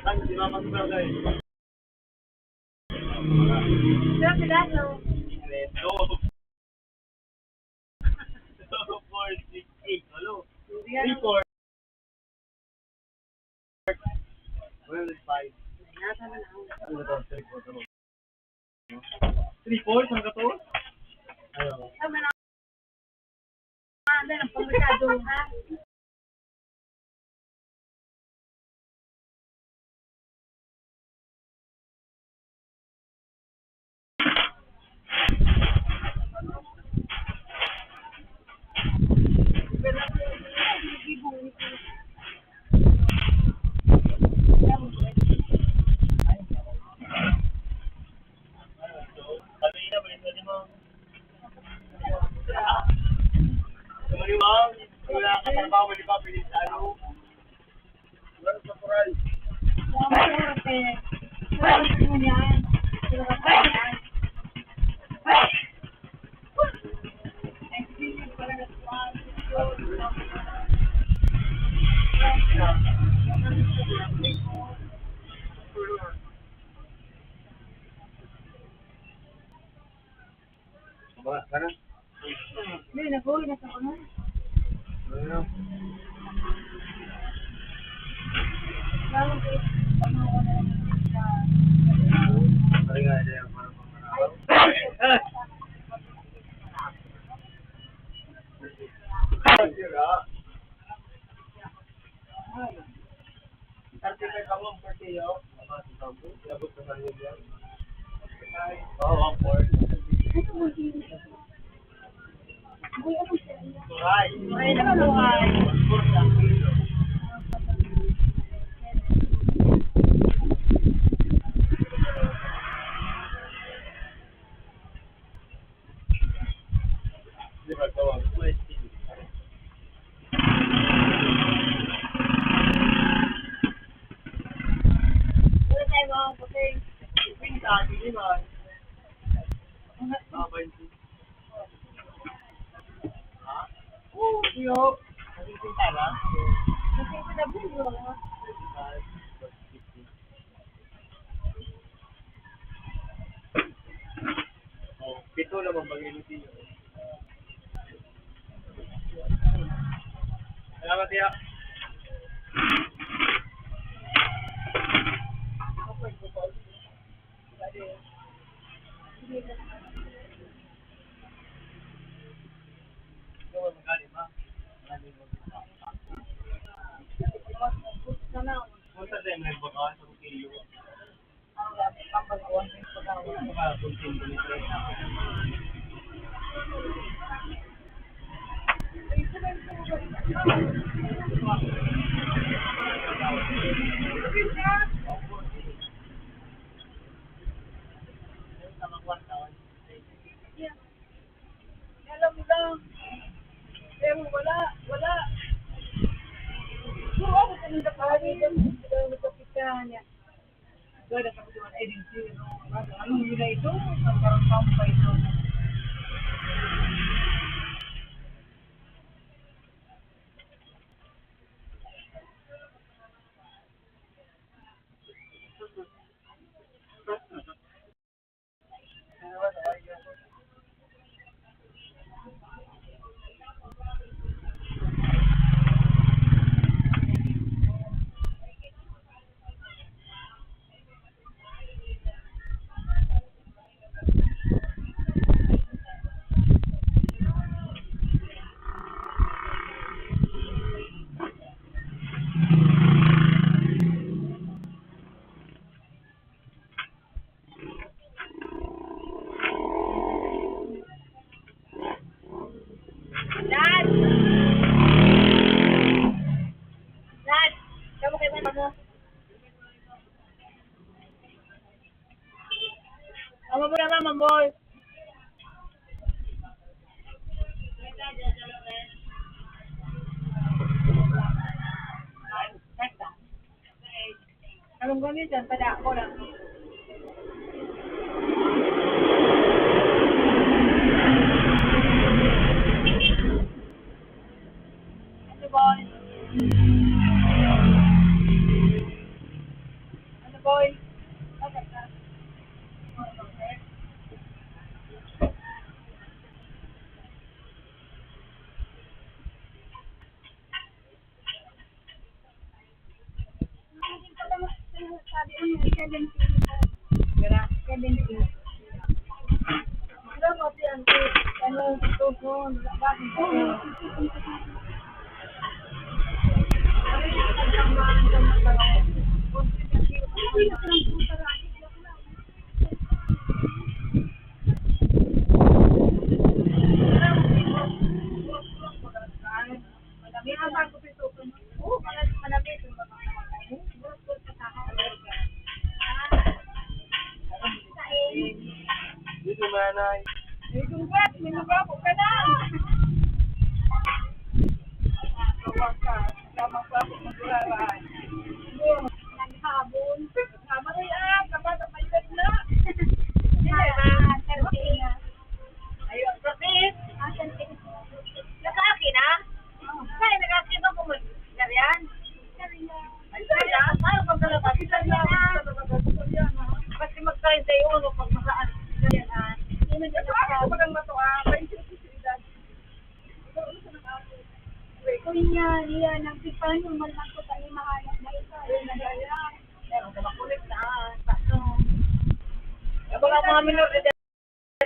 Ay, si Mama Sibagay. Pero sila, no? Reto. Two, four, six, eight. Hello. Three, four. Well, five. Ano to? Three, four, tama. Three, four, saan ka to? Ayaw. Tama na. Ah, ano, pangkado, ha? Ba, kana? Hindi, nag-uwi na sa kuno. Ano? Ano nga, hindi, ano, ano? Ay, sira. Kasi may kamong partiyo. Oo, one four. Buhay, buhay, buhay. Di ba, tawag? Wala tayo, mga puti. Pinta, di ba? Ah, twenty. Ha? Oo, yo. Naging pinta na? Naging pinta na, bro. Oh, pito naman bang ilutin yun? Salamat, ya. Alam mo lang. Pero wala, wala. Puro ako sa nang dakari, ganun sila nagkapitahan niya. Gada sa mga agency, no? Ano yun na ito? Parang pampay ito. Dad! Dad! Kamu kay mama mo? Mama mo na, mama mo. Alam ko niyo dyan, pada ako lang. Ano, boy? Ano, boy? Bakit ka? Dito, manay. Dito, Brad, may magapo ka na. Tama pa ako, magkakaroon. Naghabol. Tama rin, ah, kapag may na. Hindi, ma. Ayun, bakit? Nakaaki na? Kaya nakaaki ba kung mag-, ganyan? Ay, kaya, ayaw pag nalapagitan na. Kasi mag-treinta y uno pag makaan. Ganyan, ah. Hindi na siya nakakaan. Ito, ako, pag ang matuwa, may sisiridad. Kuya, Rian, ang pipano man lang ko tayo mahanap na isa. Ayun, na yan. Pero sa makulit na, ah, paano? Yung mga, mga minor de edad,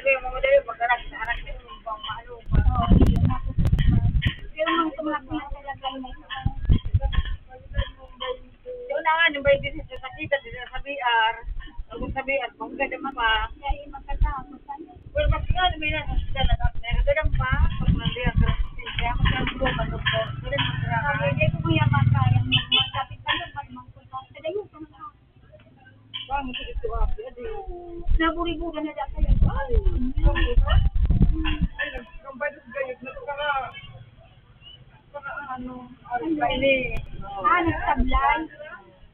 yung mga dali, pag anak, anak, yung pang maano, pa. Oo, yun. Pero nung tumakas na talaga yung may isa. Yung na nga, nung may business na sakit, at sinasabi, Ano, ano ba ini? Ah, nagsablay?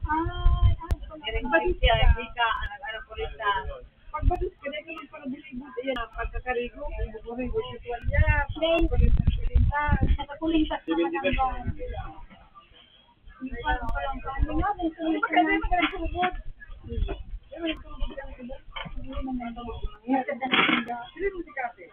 Ay, ah, Diring pagbalik siya, ka. Hindi ka, ano, ano, kulita. Pagbalik ka, hindi ka magpanabilibot. Ayan, ang pagkakarigo, ang buburigo, si tuwalya, Then, pagkakulintas, kulintas na seventy ka lang ba? Hindi pa, hindi pa lang ka. Ano nga, kung Hindi pa, hindi pa lang sumugod. Hindi mo si Kate.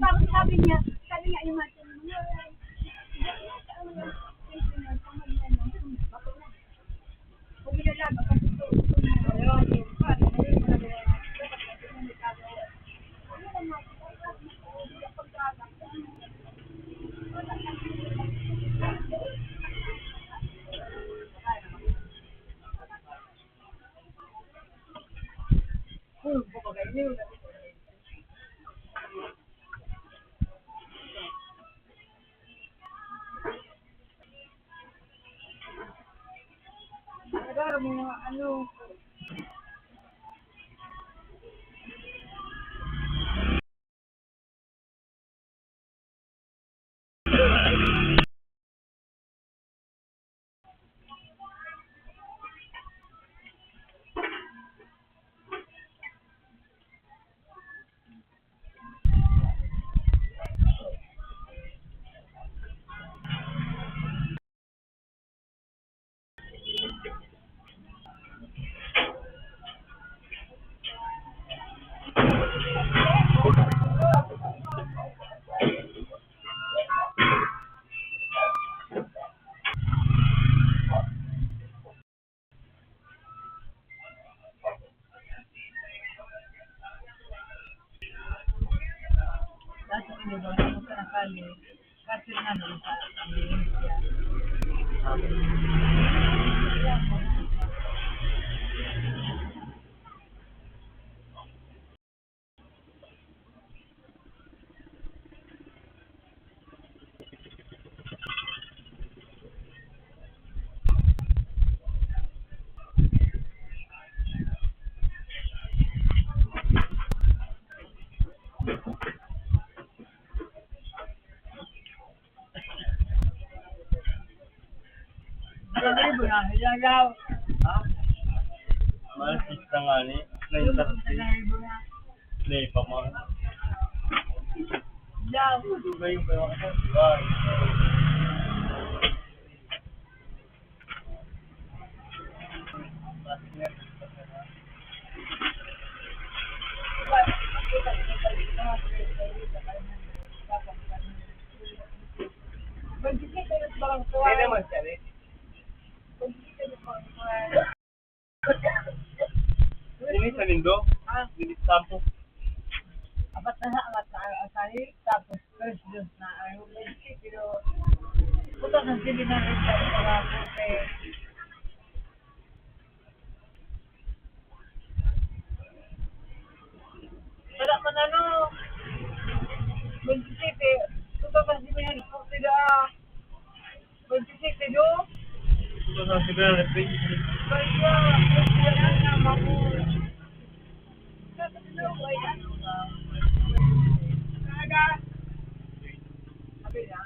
Tapos sabi niya, sabi niya, "Imagine mo, Agar mo, ano, Ano ba na? Ilang daw? Ha? Mahal, sista nga ni. Nine thirty. Ano ba na? Hindi pa, mahal. Daw. Ito ba yung bayaran ko? Diba? Hindi naman siya, eh. Ini sa nindo? Ah. Dili sa sampo. Apat na ha, apat na ang asahi, tapos tres dos na ang pero puto ng seminar sa mga kote. Wala man ano, twenty-seven, puto ng seminar sa kote da. Twenty-six, eh, do? Ito na, siguro, twenty-six. Kaya, kaya na, maku-, Aga. Sabi na.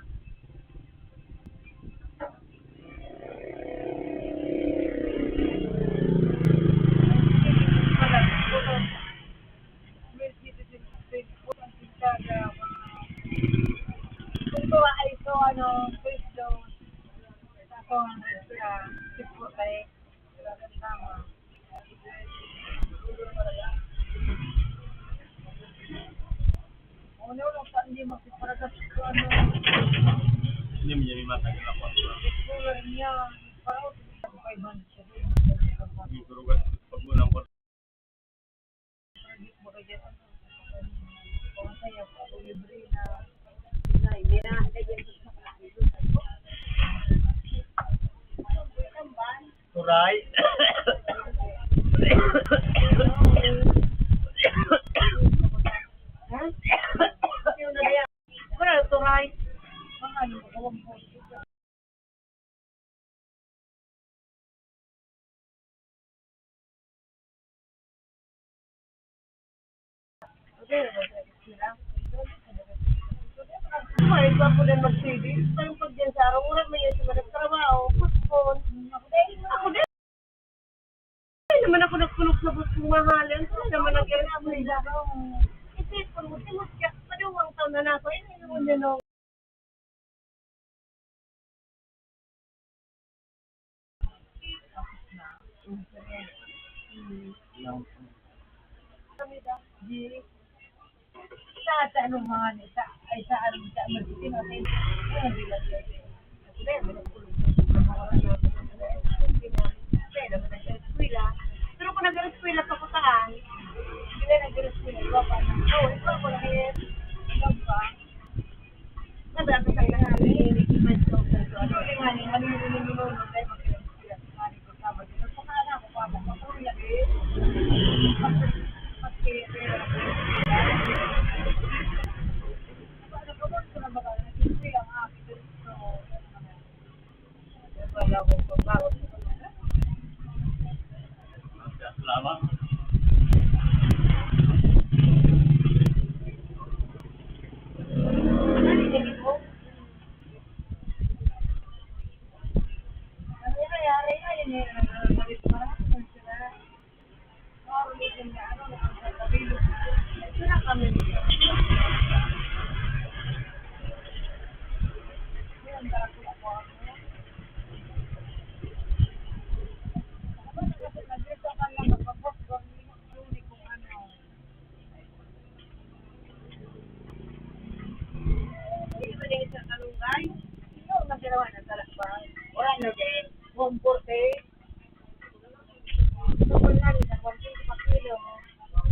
Kung gawa ay ito, ano, Kristo, sa akong, ah, sipot ay, ano, lang sa hindi magpiparagas ko, ano. Hindi mo yan yung matagal ako. Siguro niya, parang five hundred. Siguro, pag mo lang Turay. Kumain pa ako ng mag-savings. Parang pag yan sa araw, wala man yan siya nagtrabaho. Postpone. Ako din. Hindi naman ako nagkulog sa bus kung mahalin. Hindi naman nag-eskwela. Isipon mo, si Musya, paduwang taon na na ako. Eh, hindi naman yan, no. Sa, sa ano, mga, sa, ay, sa, ano, sa, mag-, pero kung nag-eskwela ka, kutaan, hindi na nag-eskwela, iba pa na. Oo, iba pa na, eh. Iba pa. Salamat.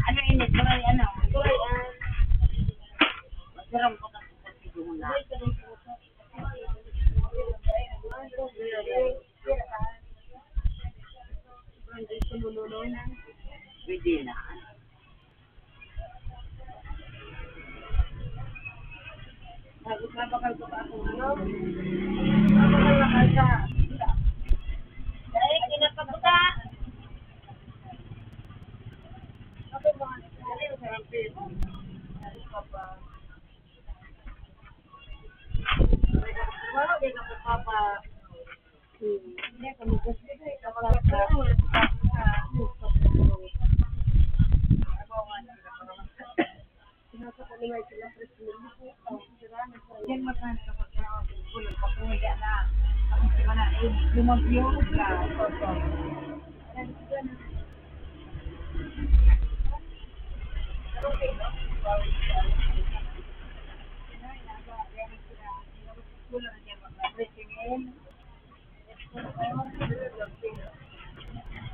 Ano ini? Turay, ano? Turay, ah. Masarap ko na. Pwede na. Bago mabakal ko pa akong ano, mabakal na kalsa. Dahil kinakabuta. Ako mga nagsasabi, masarap din. Ano ka pa? Wala, di ka pa pa.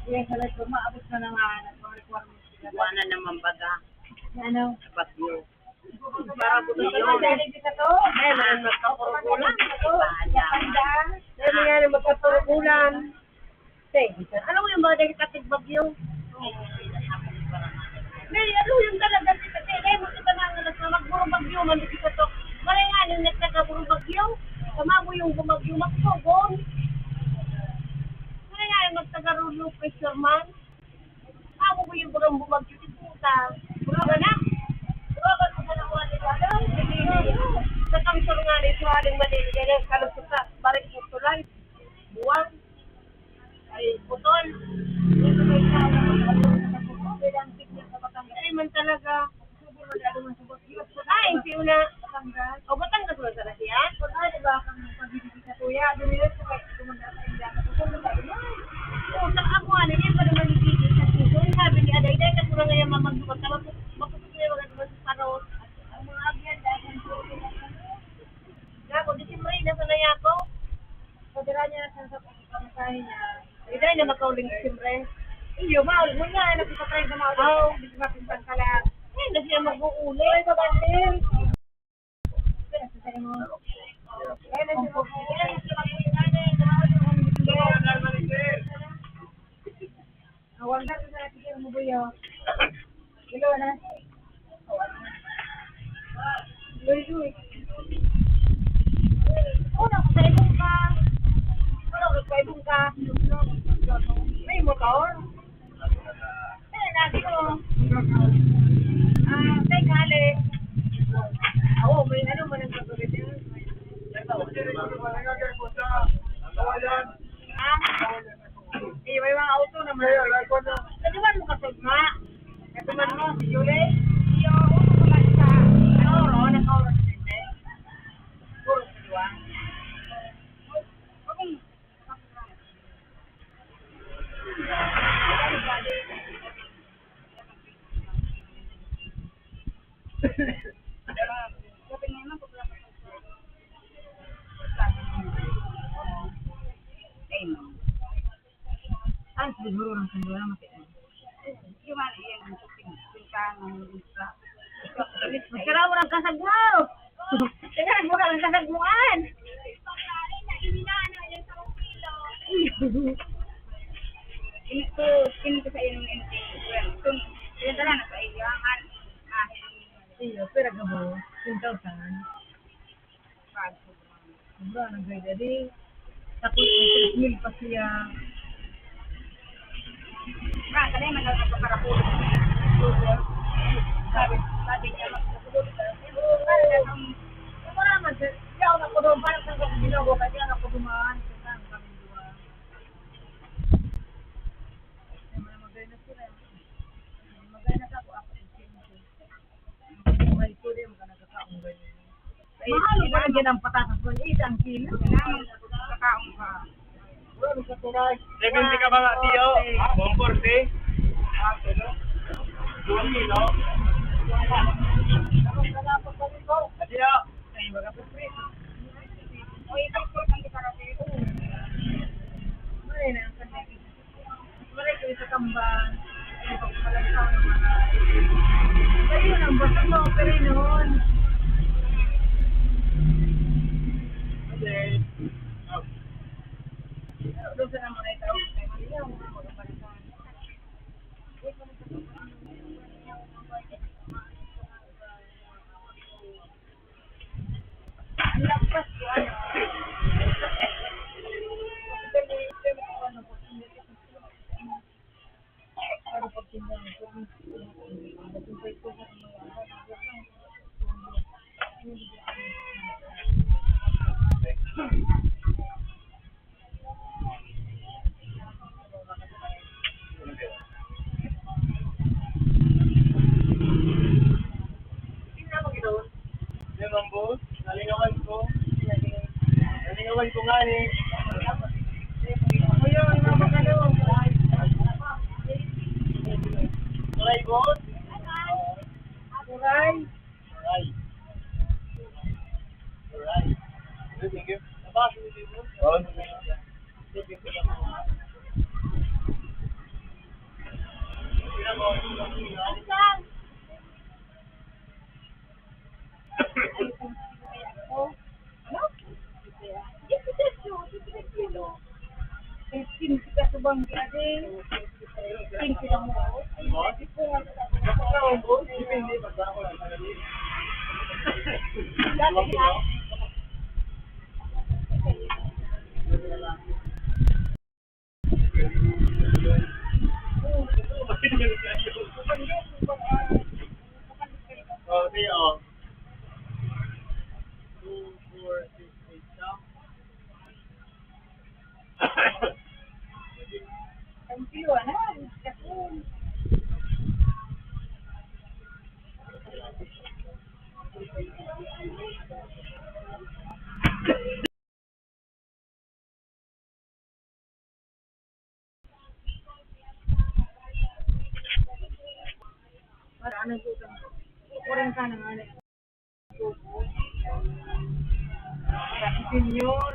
Yes, alam ko, maabot na lang ang requirements nila. Buwanan naman baga. Ano? Bagyo. Para buto yun. Dahil dito to. Ay, maraming magkapurugulan. Dahil nga na magkapurugulan. Te, ano yung mga dahil katig bagyo? May ano yung talaga si Kate, dahil mo kita na nga nasa magburo bagyo, man si Katok. Maray nga nung nagtagaburo bagyo, kamamo yung bumagyo, magsugon. Maray nga nung nagtagarulo, fisherman. Amo ko yung burang bumagyo, si puta. Burang anak. Burang anak, burang anak. Sa kamsor nga, ni Suhaling Manila, kalusot sa barik mo tulay. Buwang. Ay, putol. Ay, man talaga. Ay, hindi mo na. O, Batangas mo sa Rasian? O, sa ako, ano, hindi pa naman nagigit sa season. Sabi ni Aday, "Dahil ka kurang ngayon, mamagduman ka, mapuputol na yung mga duman sa parot." Ang mga agyan, dahil ang puro na, ano, Gago, Disyembre, nasa na ako? Padira niya sa, sa pagkain niya. Hindi na makauling Disyembre. Iyo, maul mo niya, nagpapatry na maul. Oo. Hindi mapintang ka lang. Eh, na siya mag-uuli. Ay, mabantil. Kaya na siya mag-uuli. Kaya na siya mag-uuli. Awang na sa ating mo buyo. Ilo na. Luy, luy. Una ko sa ibong ka. Una ko sa ibong ka. May motor. Eh, lagi ko. Ah, teka, Ay, siguro ng sandura, mati-, yung ano, yung pin-, pintana, yung isa. Magkaraw ng kasag mo! Tingnan mo ka ng kasag mo, an! Ito, ito sa inyo, ito. Ito, ito na sa iyo, an. Ah, iyo, pero gabo, ten thousand. Sobra na gaya di. Tapos may tres mil pa siya. Ma, kaya man lang ako para po. Sabi, sabi niya, magsusunod ka. Pero, parang, parang, parang, hindi ako nakuha doon, parang sa Ginoo, kaya ako dumaan, sa kami duwa. Kaya mga magay na sila. Magay na ako, ako, Mahal pa rin ang patatas mo, isang kilo. Kailangan kakaon ka. Seventy ka ba nga, tiyo? One forty? Dua kilo? Tiyo? Ay, wala pa, pre. O, ito, ito, ito, ito, ito. Ay, na, ang kanila. Wala ko sa kambal. Ay, pagpalansaw ng mga. Ayun, ang basa mo, pero noon. Okay. Doon sa mga ito, kay Maria, ang mga pagpalansaw. Yan ang boss. Nalingawan ko. Nalingawan ko nga ni. Kuya, ang mga magkano? Tulay, boss. Tulay. Tulay. Thank you. Nabasa niyo, boss? Oo. Okay, oh. Two, four, six, eight, Para ano po ito? Kukurin ka ng ano. Senior.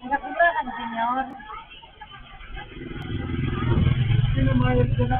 Nakakura ka na, senyor. Sino mayroon ko na?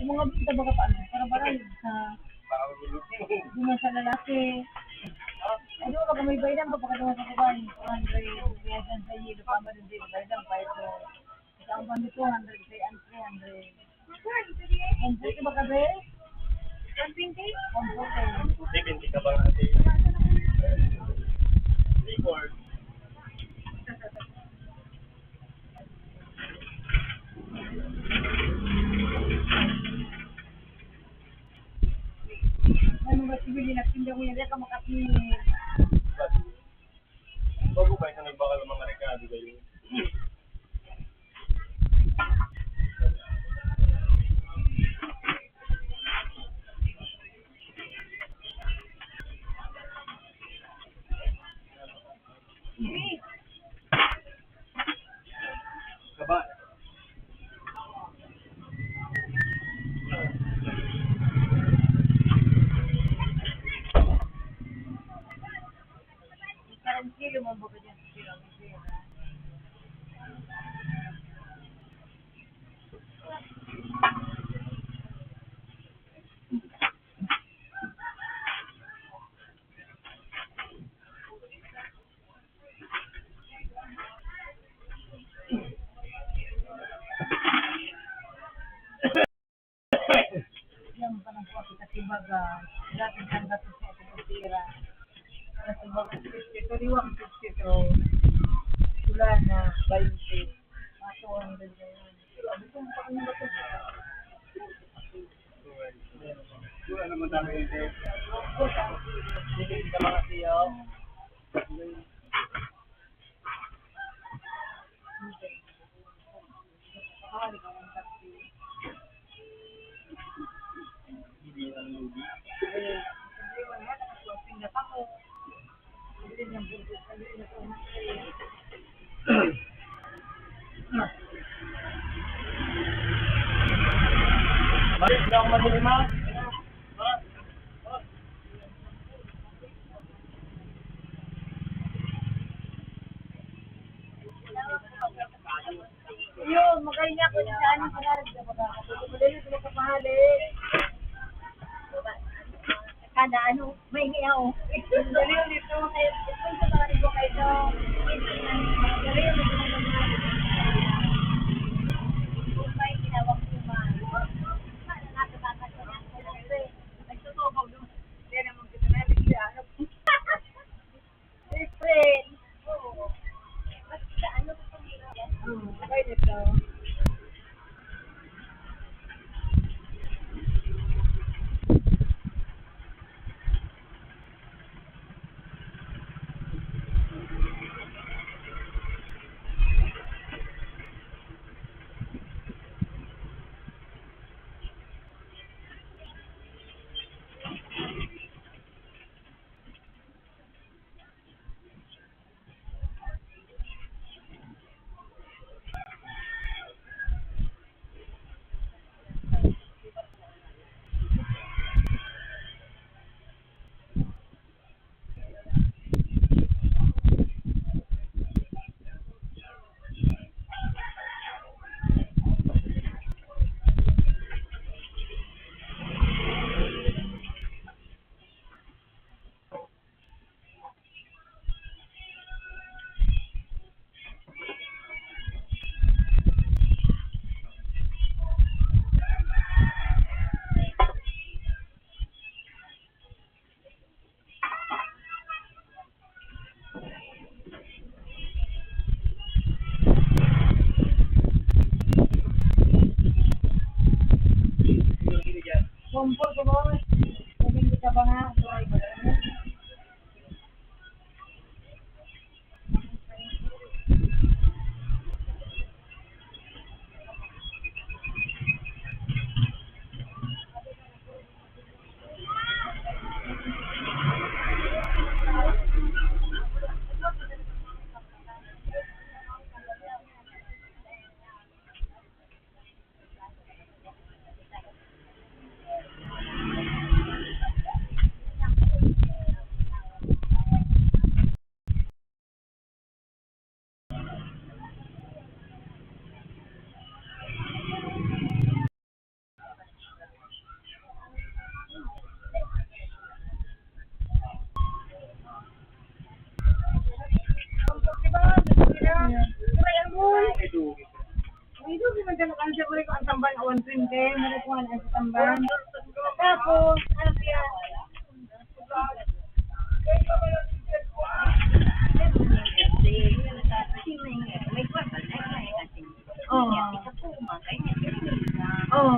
Mga binta baga pa, para barang sa, di man sa lalaki. Ano ka, kung may baydan ka, pagkadungan sa babae, two hundred, kaya dyan sa hilo, pa man hindi ka baydan, pa ito. Sa ang bandi, two hundred, kaya ang three hundred. Ang buti ba ka, be? One twenty? Ang buti. Seventy ka ba nga, ate? Record. Ano ba, sige, nagtinda ko yan, kaya ka makapili. Bago ba ito nagbakal ng mga rekado kayo? Kaba. Parang kilo mo ba dyan? Yan pa lang po, kasi baga, dati siyang gatos sa atmosfera. Kasi baga, fifty-two, liwang fifty-two. Wala na, twenty. Mga two hundred na yun. Pero abot mo pa kami ba ito? Wala naman tayo yung test. Hindi ka mga siyaw. Balik na ako, madilim, ha? Yun, magaling niya ako sa ano, sa narag na baga. Madali ko magpapahali. Kada ano, may niya, oh. Dali nito, kaya, kung sa mga nito, kaya ito, dali nito, kung may tinawag ko ba? Nagtutubaw doon. Kaya naman kita na, hindi ano. Different. Oo. Basta ano pa pamilya? Hmm, okay nito. Siyempre, kung ang tamban, one twenty, mali ko ang tamban. Tapos, ano siya? Oo. Oo.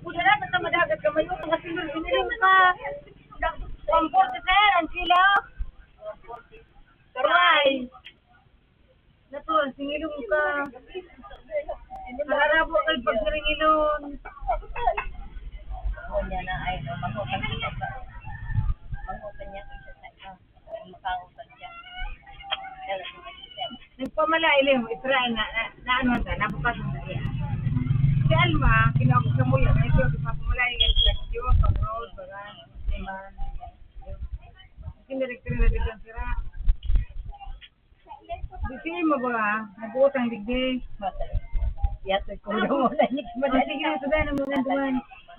Kung dala ka sa madagat ka, may utang ka, siyempre, ininom ka. One forty, sir, ang kilo. Karuay. Nato, singilong ka. Nararabo ka pag siringilon. Ako niya na, ay, no, mangutang siya sa, mangutang niya sa isa. Makautang siya. Nagpamalaay lang, Israel na, na, na ano na, nabukas na siya. Si Alma, kinakot sa muya, na ito, nagpapamalaay nga sa Diyos, sa Lord, baga, amen. Kinirekta na dito sira. Di sige mo ba? Nag-uutang digdi. Matay. Yatay ko daw mo na, hindi ko madali. Sige na, sudan mo na duman.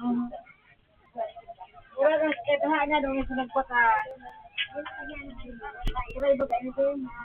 Oo. Wala na, eto ha, na, doon sa nagpaka-, wala ba kayo din, ha?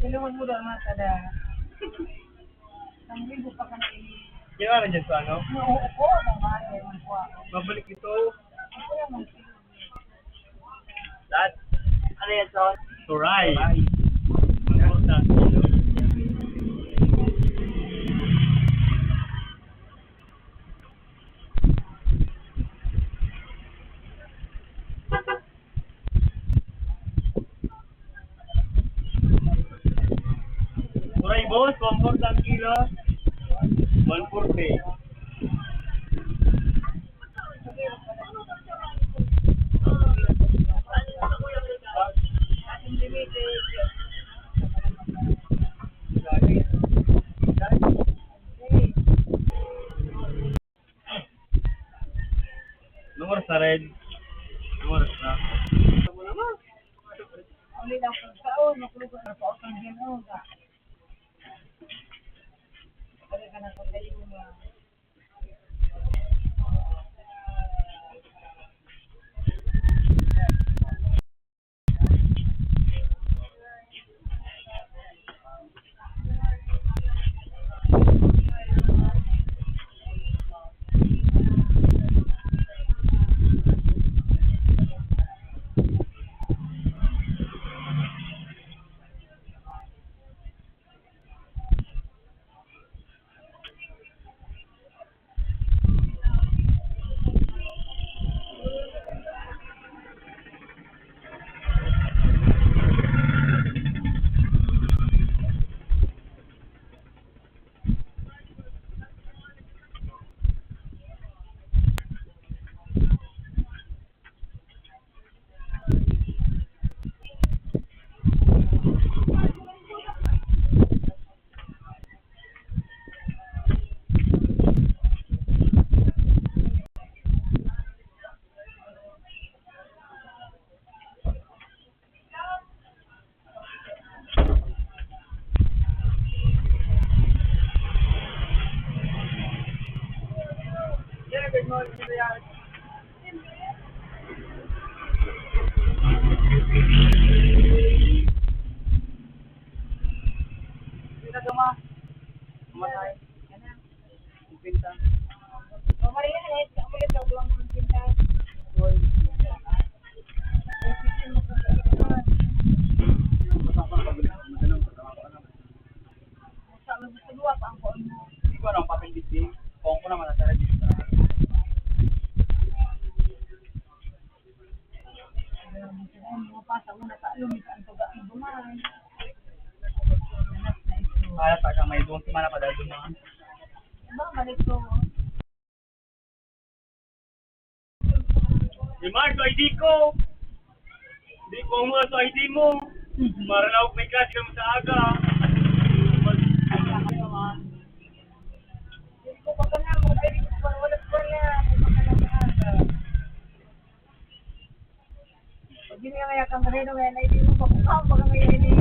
Tulungan mo daw, mga tada. Ang libo pa ka na ini. Kailangan dyan sa ano? Nauupo, babae, ang kuha. Babalik ito. Ako naman. Dad, ano yan, son? Turay. Turay. Turay, boss, one forty ang kilo. One forty. Anong oras na, Red? Anong oras na? Uli lang pagkaon, makulog na pa ako ng gano'n. Talaga na po kayo, ah. Para pa sa may buong semana pa dahil dumaan. Di Mark, I D ko. Di ko ang mga sa I D mo. Maralaw may klase kami sa aga. Pag yun nga kaya kang reno, kaya na hindi mo pakukaw, baka may hindi.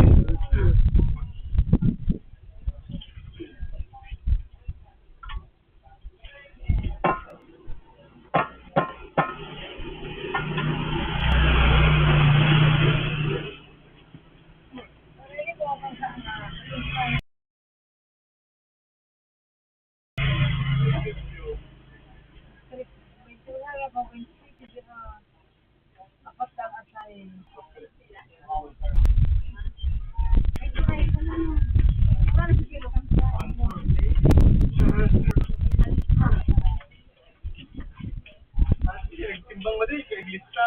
Timbang mo din, kay Glista.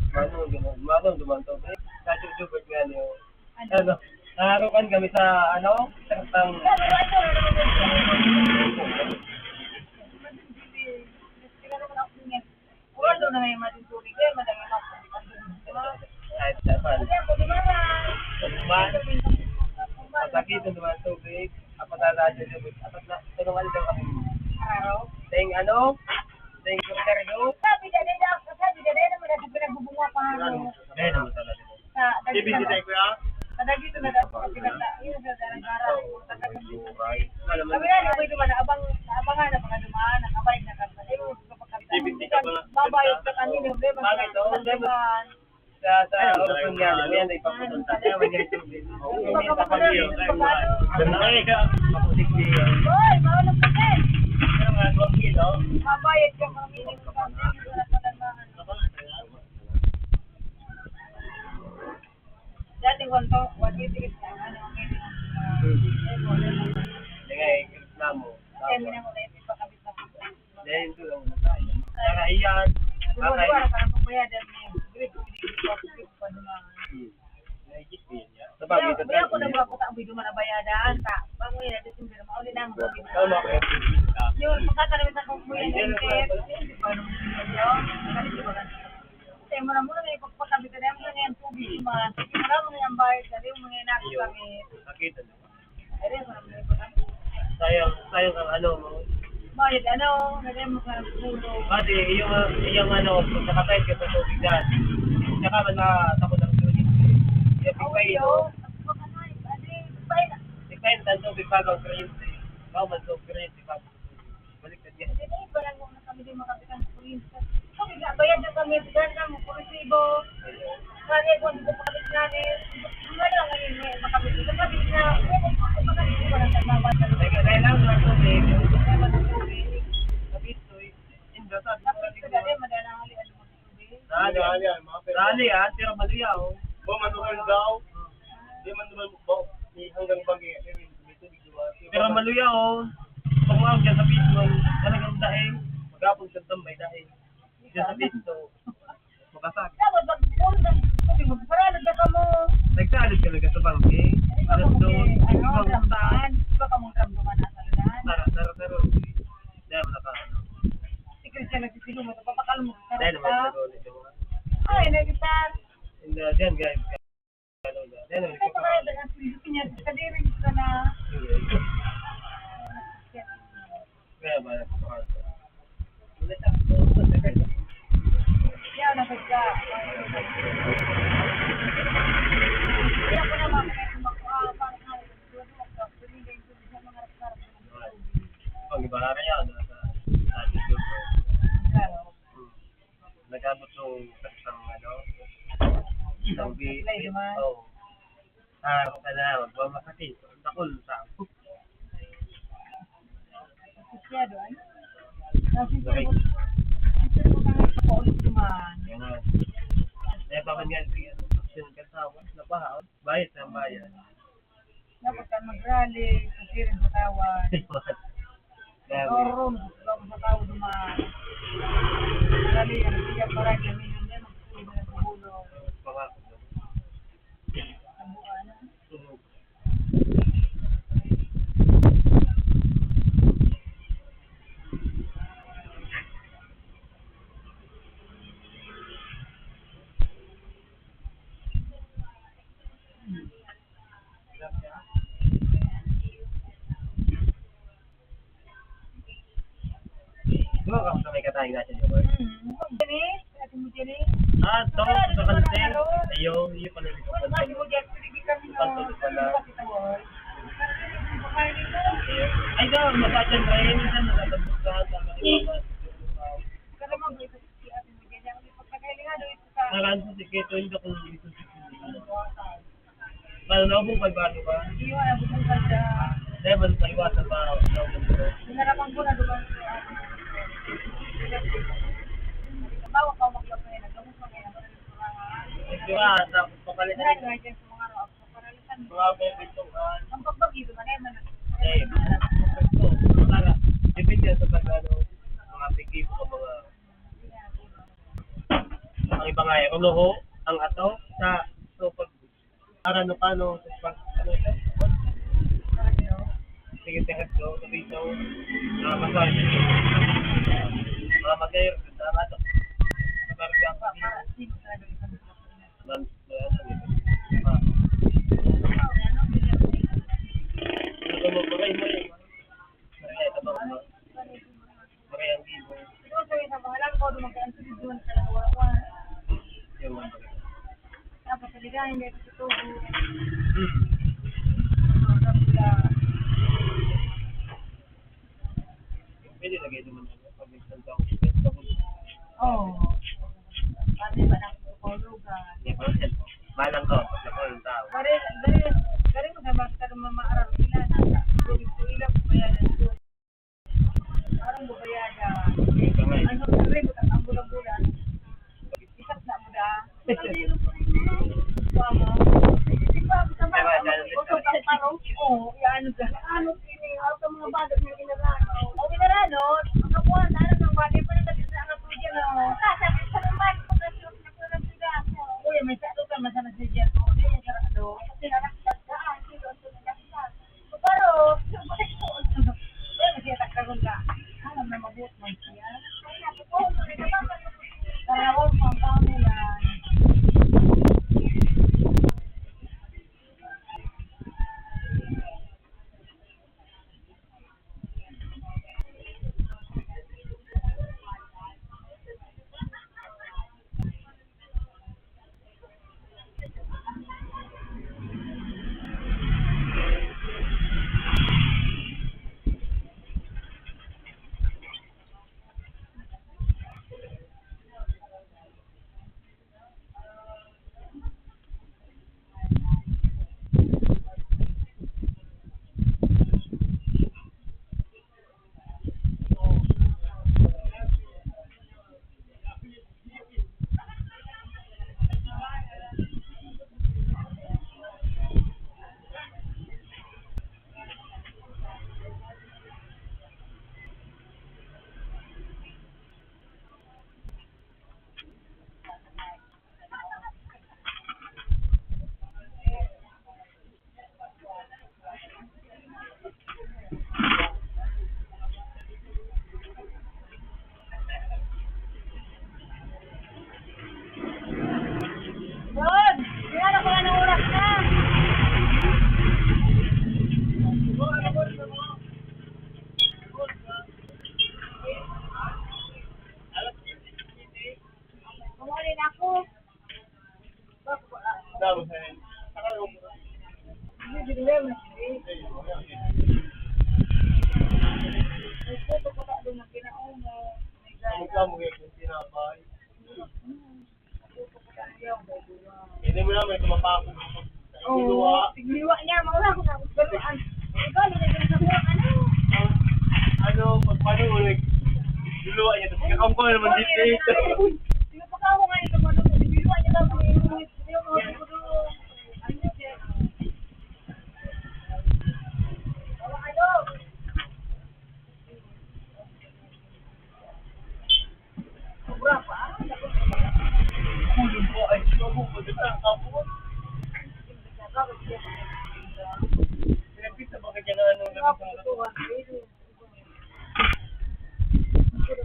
Mano, mano, duman to. Sa YouTube nga niyo. Ano? Naharukan kami sa, ano, sa kantang Wala daw na may matutulog eh, madami na. Kahit sa pan. Kasi ako, di ba na? Sa pan. Masakit ang duman tubig. Apat na radyo na. Apat na. Tulungan daw kami. Araw? Dahil ano? Dahil kung kargo? Sabi ka din, sabi ka din, naman natin pinagbubunga pa. Dahil naman talaga. Sa Dagit na. Sa Dagit na daw, sa Pinagta, yun sa Darang-Darang, sa Katungguray. Kami na, may duman, naabang, naabangan na mga duman, nakabayad na kami. Ay, yung kapagkapit. Babayad ka kami, yung problema, sa duman. Sa, sa Orson nga, ano yan, nagpapupunta. Kaya may ganito. Oo, may kapag-iyo. Ay, ka, maputik niya. Hoy, mahulog ka din. Pero nga, duwang kilo. Babayad ka kami, yung kapag-iyo, sa Darang-Darang. Dati, one to, one eighty is ang ano, ang minimum, ah, level. Sige, namo. Kaya minimum na yung ipakabit na. Dahil ito lang na tayo. Kaya iyan, siguro, okay. Wala ka na pagbayadan mo. Grade two, grade two, grade two, grade two. Hmm. Naisip ko yun, ya. Sa bagay, kaya, sa kaya ako bagay, nagpapunta ang video manabayadan, ta. Bago yan, December, mauli na ang bagay. Tama, kaya. Yun, pagkatanim sa kong kuya, ayun, yung tip, yun, di ba, nung video, kasi di ba, kasi mura-mura na ipagpakabit na yung mga tubig, yung mga, sige, mura-mura yung bayad, dali yung mga inako kami. Ayun. Nakita niyo. Ayun, mura-mura yung pagkabit. Sayang, sayang ang ano, no? Bayad, ano, lagay mo ka ng puno. Kasi yung, yung ano, pag nakatayad ka sa tubig dyan, tsaka man na, takot ang tubig. Yung pagkain, oh, no? Ano, ano, ano, ano, Benta ang tubig bago ang kuryente. Bago ang tubig, kuryente bago ang tubig. Balik ka diyan. Hindi, parang mo na kami din makapit ang kuryente. Kami nga, bayad na kami, bayad na mo, kurisibo. Kaya kung hindi ko pakapit na ni, wala lang ngayon, eh, makapit. Makapit na, makapit na, makapit na, makapit na. Teka, kailangan ng tubig. Kailangan ng tubig. Kapit ko, eh. Hindi, sabi ko, kapit ko, dali, madala ang hali, ano, Dali, dali, ah, tira maluya, oh. Bo, manuhal daw. Di man naman, bo, may hanggang bagi, eh, may tubig, di ba? Tira maluya, oh. Pag-uwan dyan sa Pizon, talagang daing. Maghapon siya tambay, daing. Dyan sa Pizon, mabasag. Dapat mag-uwan, mag-, mag-, magparalod na ka mo. Nagsalod ka na sa bangke. Alas dos, ano, ikaw, ramdaman. Di ba ka mong ramdaman na sa lunan? Tara, tara, tara. Dahil wala ka, ano. Si Christian nagsisigaw mo, papakalmo ka. Dahil naman, nag-ulit yung mga Ay, nagkita. Hindi, diyan, guys. Ano na, diyan, ano, Ay, baka yung mga Pilipinas, kadiri ka na. Sige. Kaya ba, Yan, nagkita. Kaya ko naman, kaya ko mag-, ah, parang, ah, Pag iba na yan, nasa, nasa YouTube. Nag-abot yung isang, ano, isang bi-, Play naman. Oh. Ah, ka na, magmamakati. Dakul sa Masyado, ano? Kasi Okay. Paulit naman. Yan na. Kaya pa man yan, sige, action ka sa awa, nabaha, bayad na bayad. Dapat ka mag-rally, sa siring sa tawad. Grabe. Or room, sa, sa tawad naman. Rally, yan, sige, parang yan, yan, yan, magsusulit na sa ulo. Pangako. Sa buwan. Sunog. Di ba, kamusta may katahing natin, di ba? Hmm. Jenny? Ate mo, Jenny? Ah, to, sa Kalseng. Ayaw, iyo pala dito. Ate mo, Jenny, pwede kami, no? Kalseng pala. Ay, daw, masajan na yun. Minsan, nagtatapos ka, tapos Kaya mo, ito si Ate mo, Jenny. Ang ipagkakailangan, ito sa Naran sa sikreto, hindi ko dito sa sikreto. Paano na akong kalbado ka? Iyo, ay, abot ang kalda. Dahil ba sa iwasan ba? Hinarapan ko na duman sa, bawa ka maglabay, naglamot pa kaya, Di ba? Tapos pakalit. Dahil nga dyan sa mga araw, paralisan mo. Mga bebituan. Ang pagbagyo, duman, ay, man. Eh, ito, para, depende sa pag, ano, mga tingin mo, mga, ang iba nga, eh, unuho, ang ato, sa, so, pag, Para no, paano, pag, ano ito? Sige, teka, so, dito, ah, massage. Mga mag-air, sa ato. Sa barga. Lan-, ah, ano, ah. Ano mo, maray, maray. Maray, ito ba, ano? Maray ang gibo. Ito, sa isang mga lang, kung dumagaan sa video, sa mga wala-wala. Yung mga Tapos, saligayan niya sa tubo. Hmm. Tapos, ah, Pwede lagay naman, ano, pag minsan daw, vegetable. Oo. Pati ba ng pulugan? Hindi, parang siya, balang ko, pag ako yung tao. Gari, gari, gari mo sa mas ka naman maaram nila, nasa, ilang bayaran ko. Parang babayada. Ito nga eh. Ano, sabi mo, ang bulan-bulan. Isat na mo da. Tama. Di ba, sa mga, Diba, ano, dahil ito, sa parang, oh, yan, ano, ano, ini, ang mga bagat na inarano. O, inarano, ang kapuhan, ano, nang bagay pa rin, nagkita ang apo dyan, oh. Sa, sa, sa, sa, Uy, may sakto ka, masama si Jeff. Hindi, sarado. Kasi naraktas ka, ah, hindi, Pero, pero siya takdagon ka. Alam na mabuot man siya. Tarawon, pang-, pang-, yan. Ikaw, mga tinapay. Hindi mo na, may tumapako. Oo, tigluwa niya, mawala ko sa kaluan. Ikaw, nilagyan sa buwan, ano? Ano, pag paano mo nag-, luluwa niya, tapos kakam ko naman dito, eh. Tigluwa niya lang,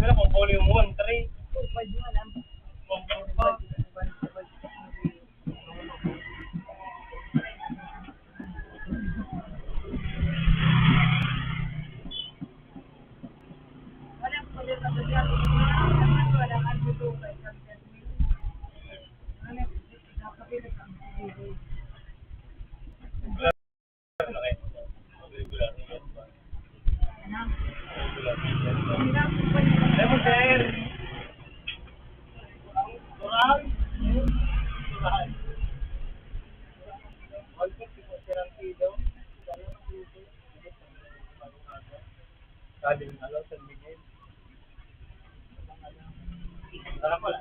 Pero kung volume one, three. Sabi ng, ano, San Miguel. Tara pala.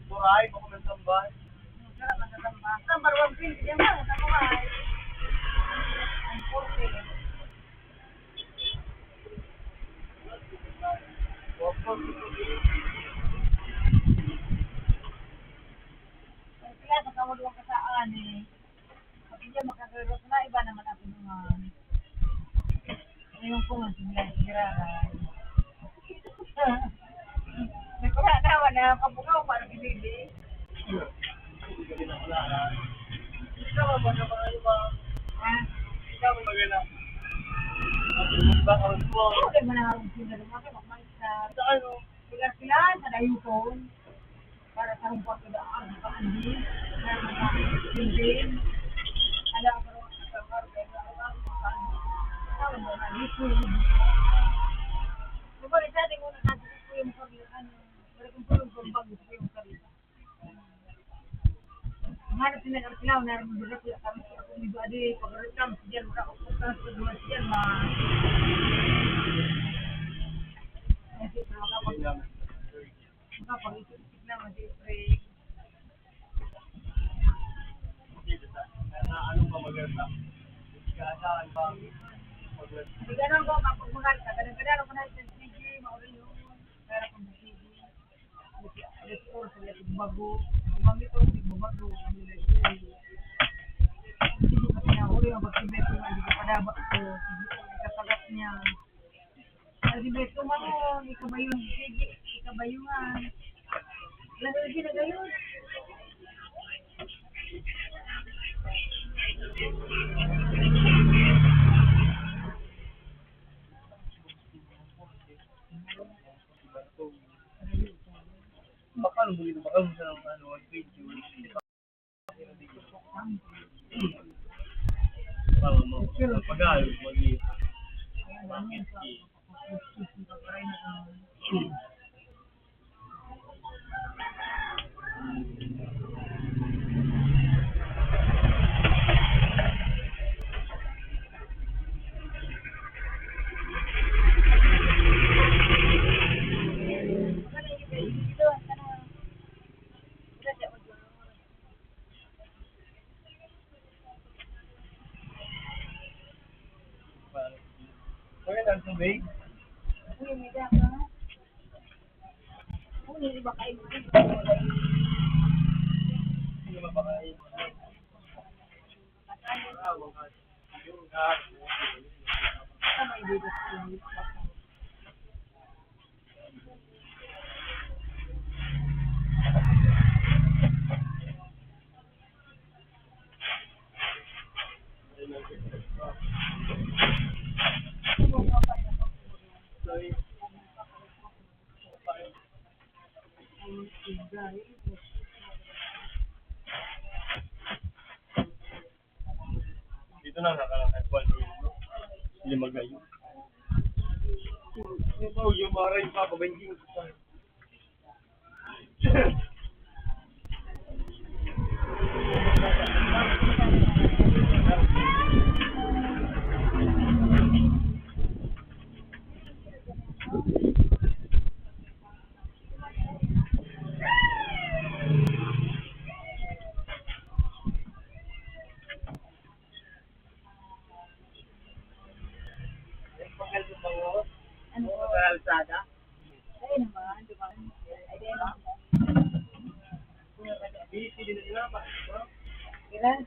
Buray, bako ng tambal. Number one, twenty, yan lang, sa buhay. Ang forty. Kaya sa kawaluan ka saan, eh. Pag hindi makagawin na, iba naman ang pinungan. Ngayon ko nga, sige, sige, sige. Nagkura naman na, kabukaw, parang binili. Ikaw ba na mga iba? Ha? Ikaw ba na? Baka mo. Ikaw ba na harong sila, lumaki, magmahal ka. Sa ano? Sila, sila, sa dayuton. Para sa harong kwarto daan, sa pandi. Para sa building. Alam ko, sa kwarto, sa kwarto, sa kwarto. Tawag mo na, dito. Diba, isa din mo na sabi ko yung pag-, ano, wala kong tulog, kung bago ko yung sarili. Ang hanap nila ng arkilaw, narang dura sila kami sa akong iba di, pag-reklam, siya, wala ko punta sa duman siya, ma-, kasi, makapag-isip-isip naman, siyempre. Ano pa maganda? Kaya saan pa? Hindi ka nang kapag maganda, kadang-kadang ako na sa sige, mauli yun. Pero kung sige, alas oras, alas bago, umangit ako, di ba bago, ano na yun? Hindi ko pa pinahuli, ang pagkibet ko, hindi ko pa dapat ko, sige, ikapagat niya. Ang di ba ito, mga, ikabayong, sige, ikabayungan. Lalo yung ginagayon. Baka nung hindi, baka nung sa, ano, ang video. Baka mo, pag-aaral mo, di. Kaya ng tubig? Hindi ba kayo? Hindi ba kayo? Dito na, nakakuha ko yung limag na yun. Yung mga yung mga rin, papabanjing. Ano? Ay, naman, di ba? Ay, di, ano? Ilan?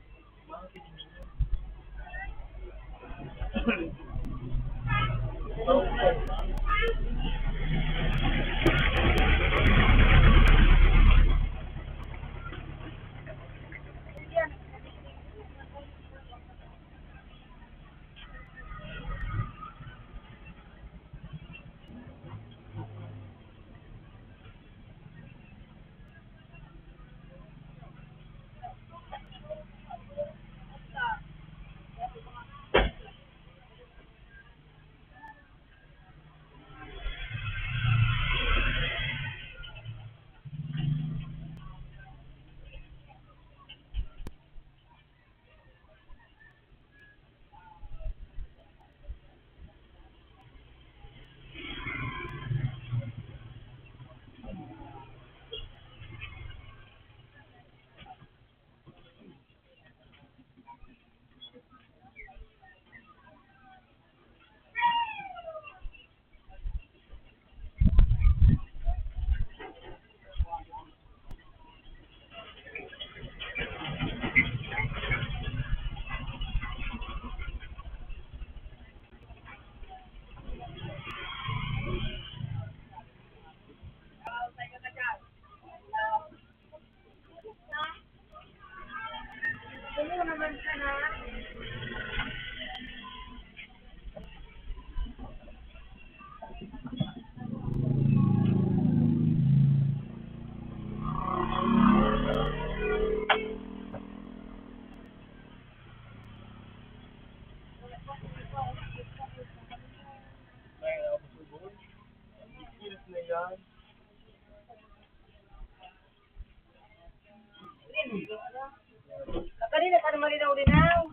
Kanina pa naman rin ako rin, ah.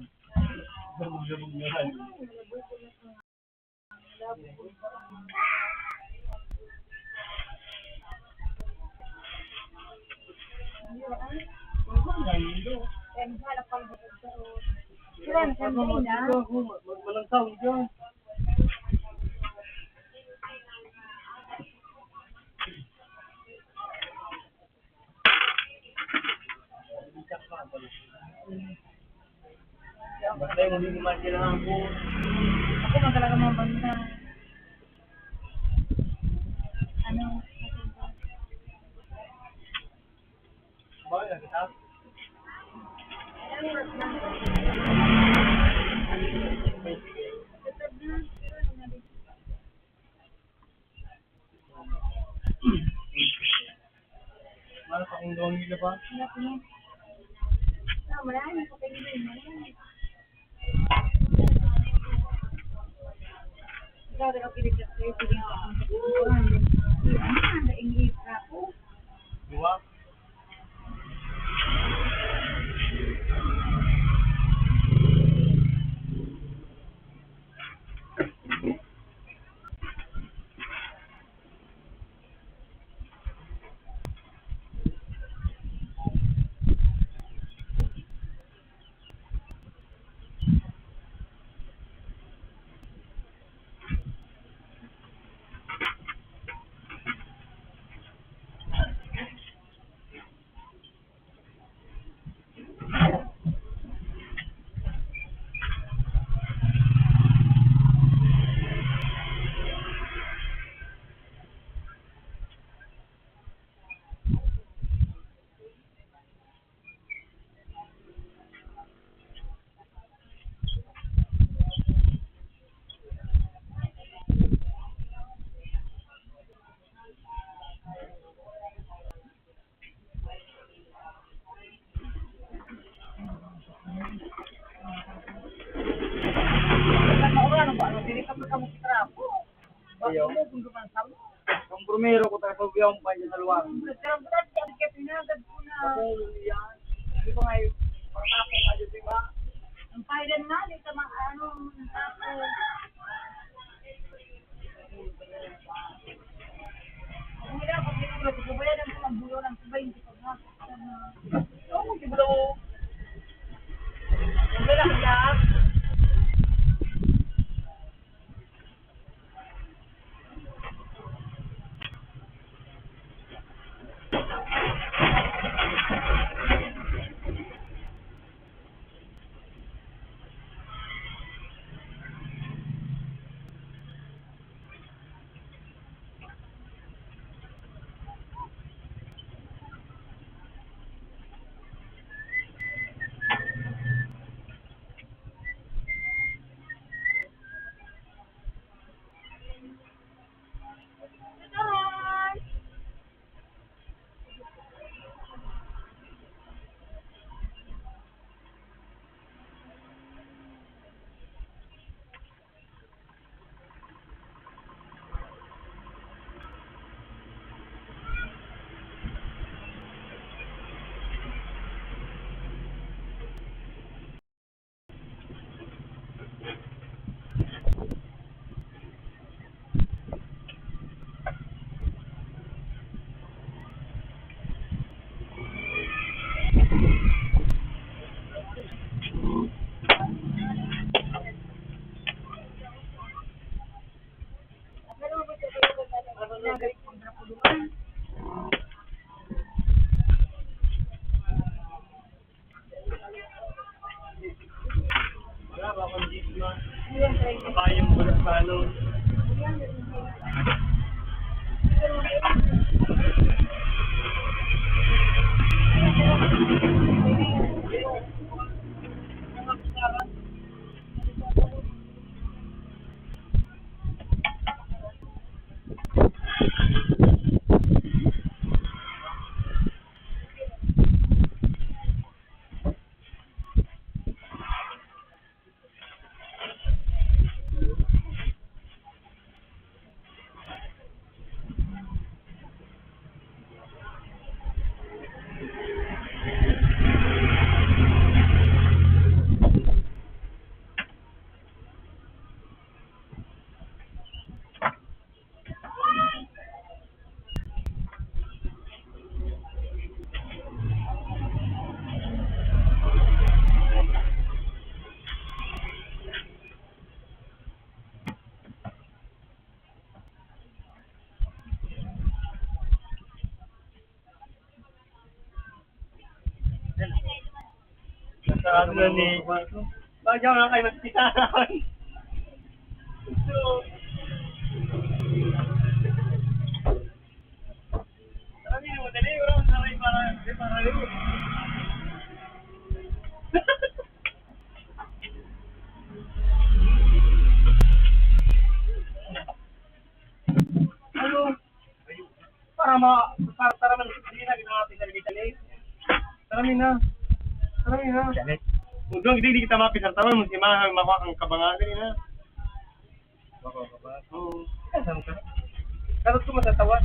Sila, ang sandali na. Manang tao dyan. Basta yung hindi naman kailangan ko. Ako man talaga mga banta. Ano? Bakit na kita? Mahal pa kung gawang nila ba? Ikaw, ikaw, pinagkakay, sige, ang ako. Diba? Ayaw. Ang primero ko, taga Pagbiyaw, pa dyan sa luwag. Ang primero ko, taga Pagbiyaw, pa dyan sa luwag. Kapulo niya. Di ba nga yun? Parang ako nga yun, di ba? Ang pahilan nga, di ka ma-, ano, ang tapo. Ang wala, pag pinagulati ko, bayadan ko ng bulo ng sabay, hindi ko nga. Oo, di ba daw? Ang wala, kaya. Kabayong bulat pa, ano? Sa ano ni, bagay nga kayo magpitaran. So, sabi mo, dali, wala akong saray para, para yun. Ano? Para ma-, para, para man, hindi na ginawa, pinagalitan eh. Tara, mi na. Tara, mi na. Galit. Kung doon, hindi, hindi kita mapisar. Tara, mo si Mahal, makuha kang kabangalan eh, na. Makuha ka ba? Oo. Saan ka? Dapat ko matatawa.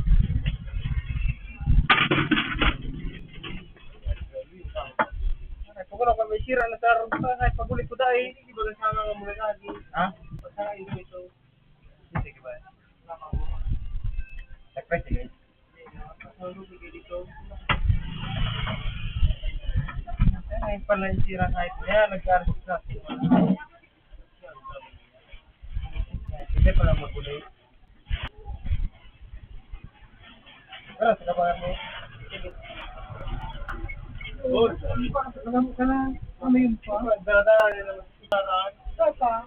Ay, pag ako may sira na sa araw, ay, pag-uli ko dahil, hindi ba lang sana nga muna lagi? Ha? Basta hindi ito. Sige ba? Nag-press, sige. Ay, pala yung sira kahit kaya nag-artist sa akin. Hindi pala maguloy. Tara, sa kabangan mo. Sige. Oh, alam mo ka na. Ano yun pa? Dala-dala na naman. Saan pa?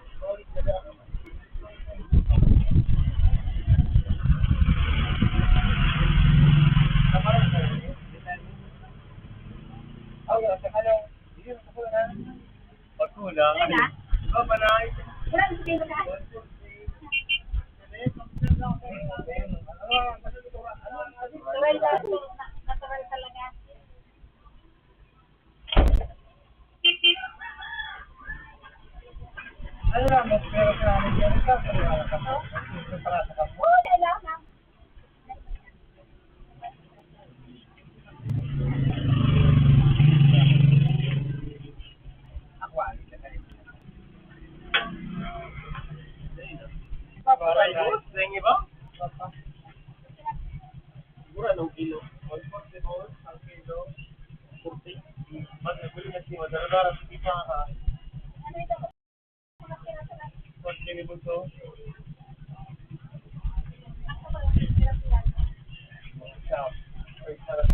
Pagkulang. Ano? Ikaw pa na. Wala, hindi kayo makain. Natural lang. Natural talaga. Ano lang, mas Paparay, boss. Sa inyo ba? Siguro anong kilo? One forty, boss. Ang kilo. Forty. Pag naguli na siya, dara-dara, hindi pa, ah. Forty ni boss, oh. Siya. Ay, sarap.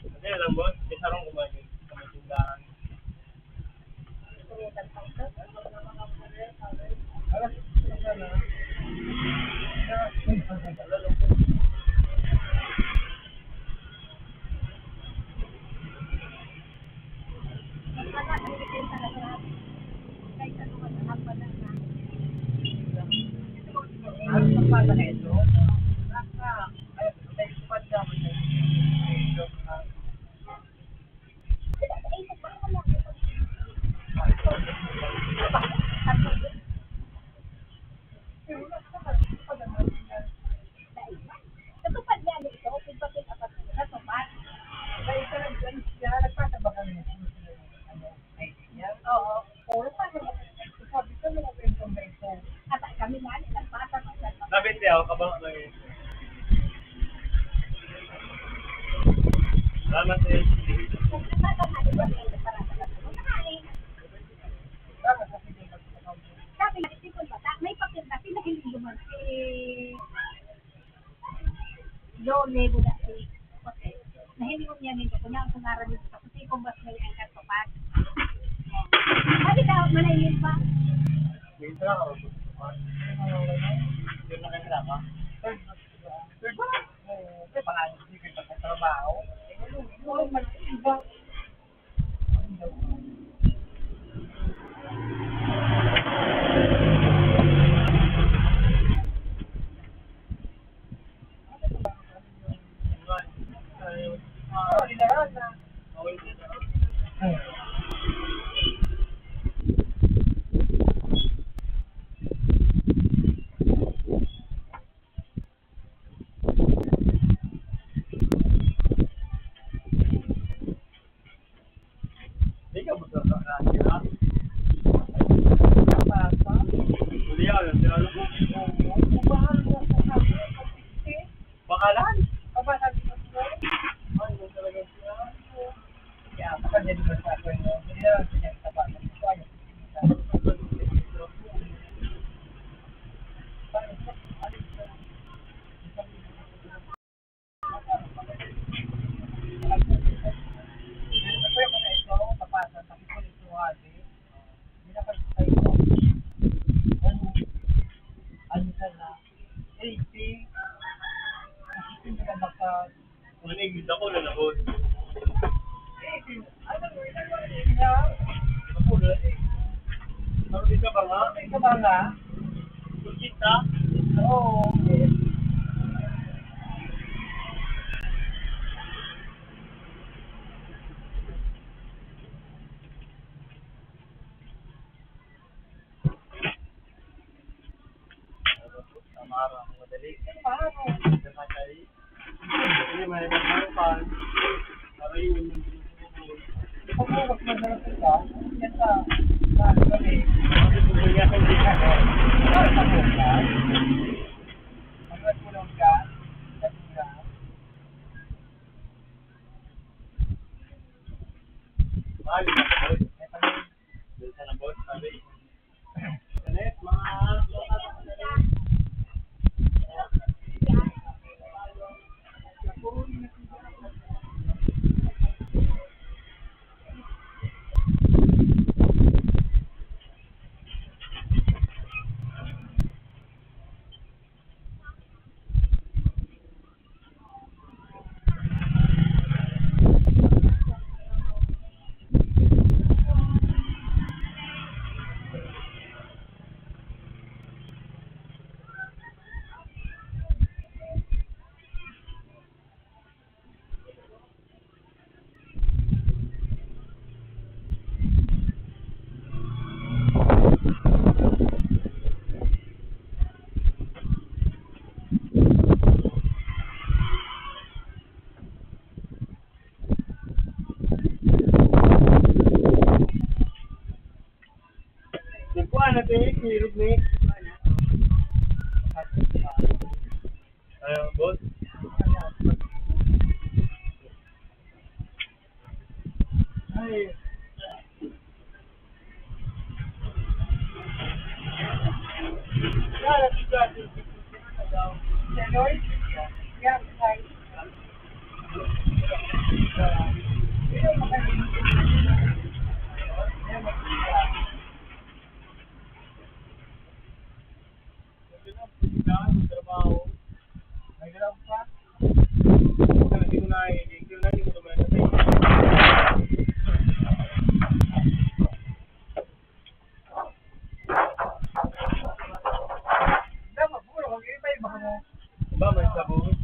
Hindi lang, boss. May sarong kumain sa may tindahan. Natupad niya ito, kung bakit apat na tupad. Kaya ito nag-, siya, nagpasabak kami ng ano, ay, siya. Oo. Oo, nagpasabak kami. Sabi ko, "Mga kwentong ganito." At kami nga, nagpasabak na. Sabi niya, "Ako, kabang ano yun?" Salamat, sir. Nagpasabak na, di ba? Para sa mga sabi niya, "Di ko bata, may papel na, pinahiling naman si Lole mo dati." Nahiling niya nin ko, kunya ang pangaran nito sa kasi kung mas may angkat pa pa. Sabi ka, manahimik pa. Minsan ako, yun na kanila ka. Third, third, eh, pangalan, hindi ko sa trabaho. Eh, ano, ano, ano, ano, Ikaw, gusto ka kasi, ha? Huli ako, yung tinanong ko. Bakalan? Ay, yung talagang tinanong ko. Kaya, kapag hindi ba sa akin, no? Hindi naman siya yung tapat. Ano ka na? Eighty. Kasi hindi ka maka- Ano yung gusto ko, lalabot? Eighty. Ano mo, ito yung eighty na? Ako na eh. Ano yung isa ba nga? Isa ba nga? Kurkita? Oo. Tamara, madali. Hindi, may nagmamahal. Para yun yung gusto ko. Pag mas madalas ka, yan sa, sa, sa, sa, sa, sa, sa, sa, Mahal na, boy. Mahal na, boy. Doon sa nabot, sabi. Galit, mga Ni, hirap ni. Ano, boss? Ay. Ba, may sabon?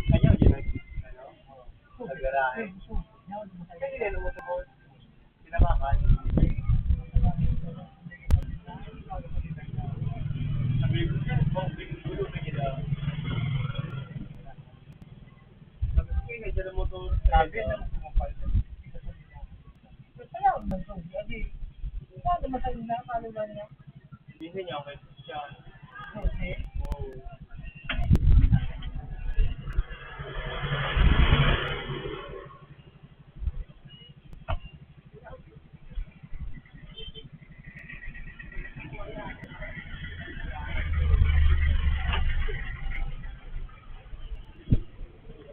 Kanya, yun ang, ano, nagarahe. Kaya nila mo sabon. Tinamaan. Sabi ko, "Yan, bang, bing, gulo na kita." Sabi ko, "Uy, nandiyan ang motor." Sabi, "Ano mo, kumampal na?" Kaya, ang nagsugi, adi, wala naman sa ina, paano na niya? Hindi niya, okay siya. Okay. Oo.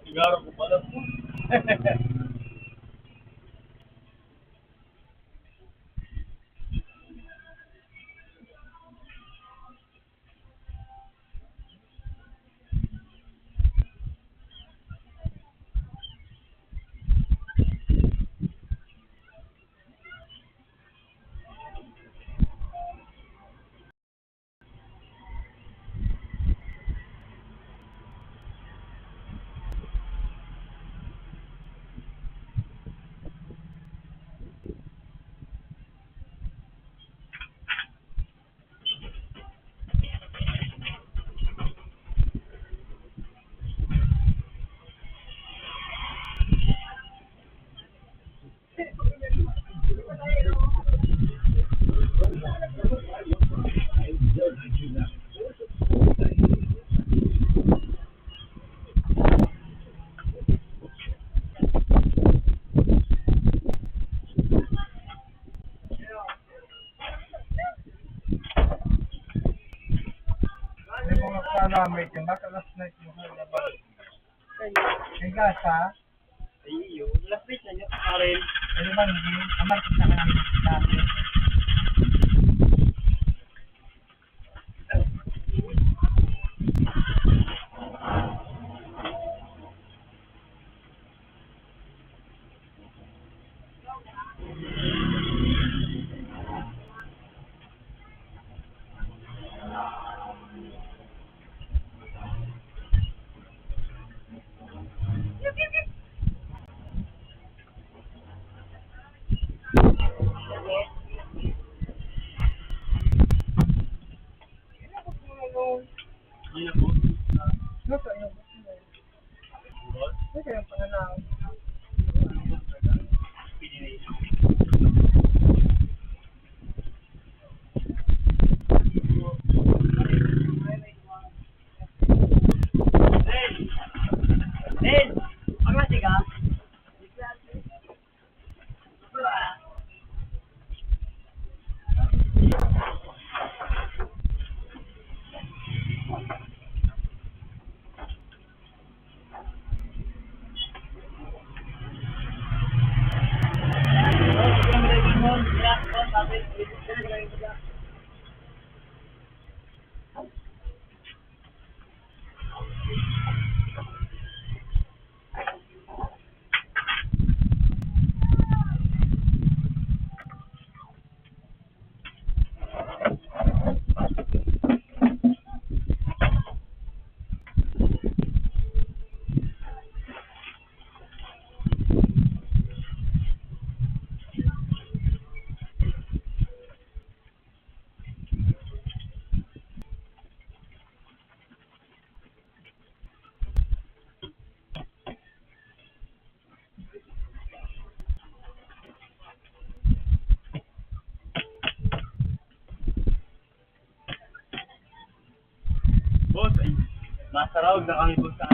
Sigaro ko pala. May mga kalamay dyan, baka last night mo sa labas. May gasa? Ay, iyo. Last night na niya, Karen. Ano bang hindi? Amar kita na namin sa dati. Masaraog na kami po sa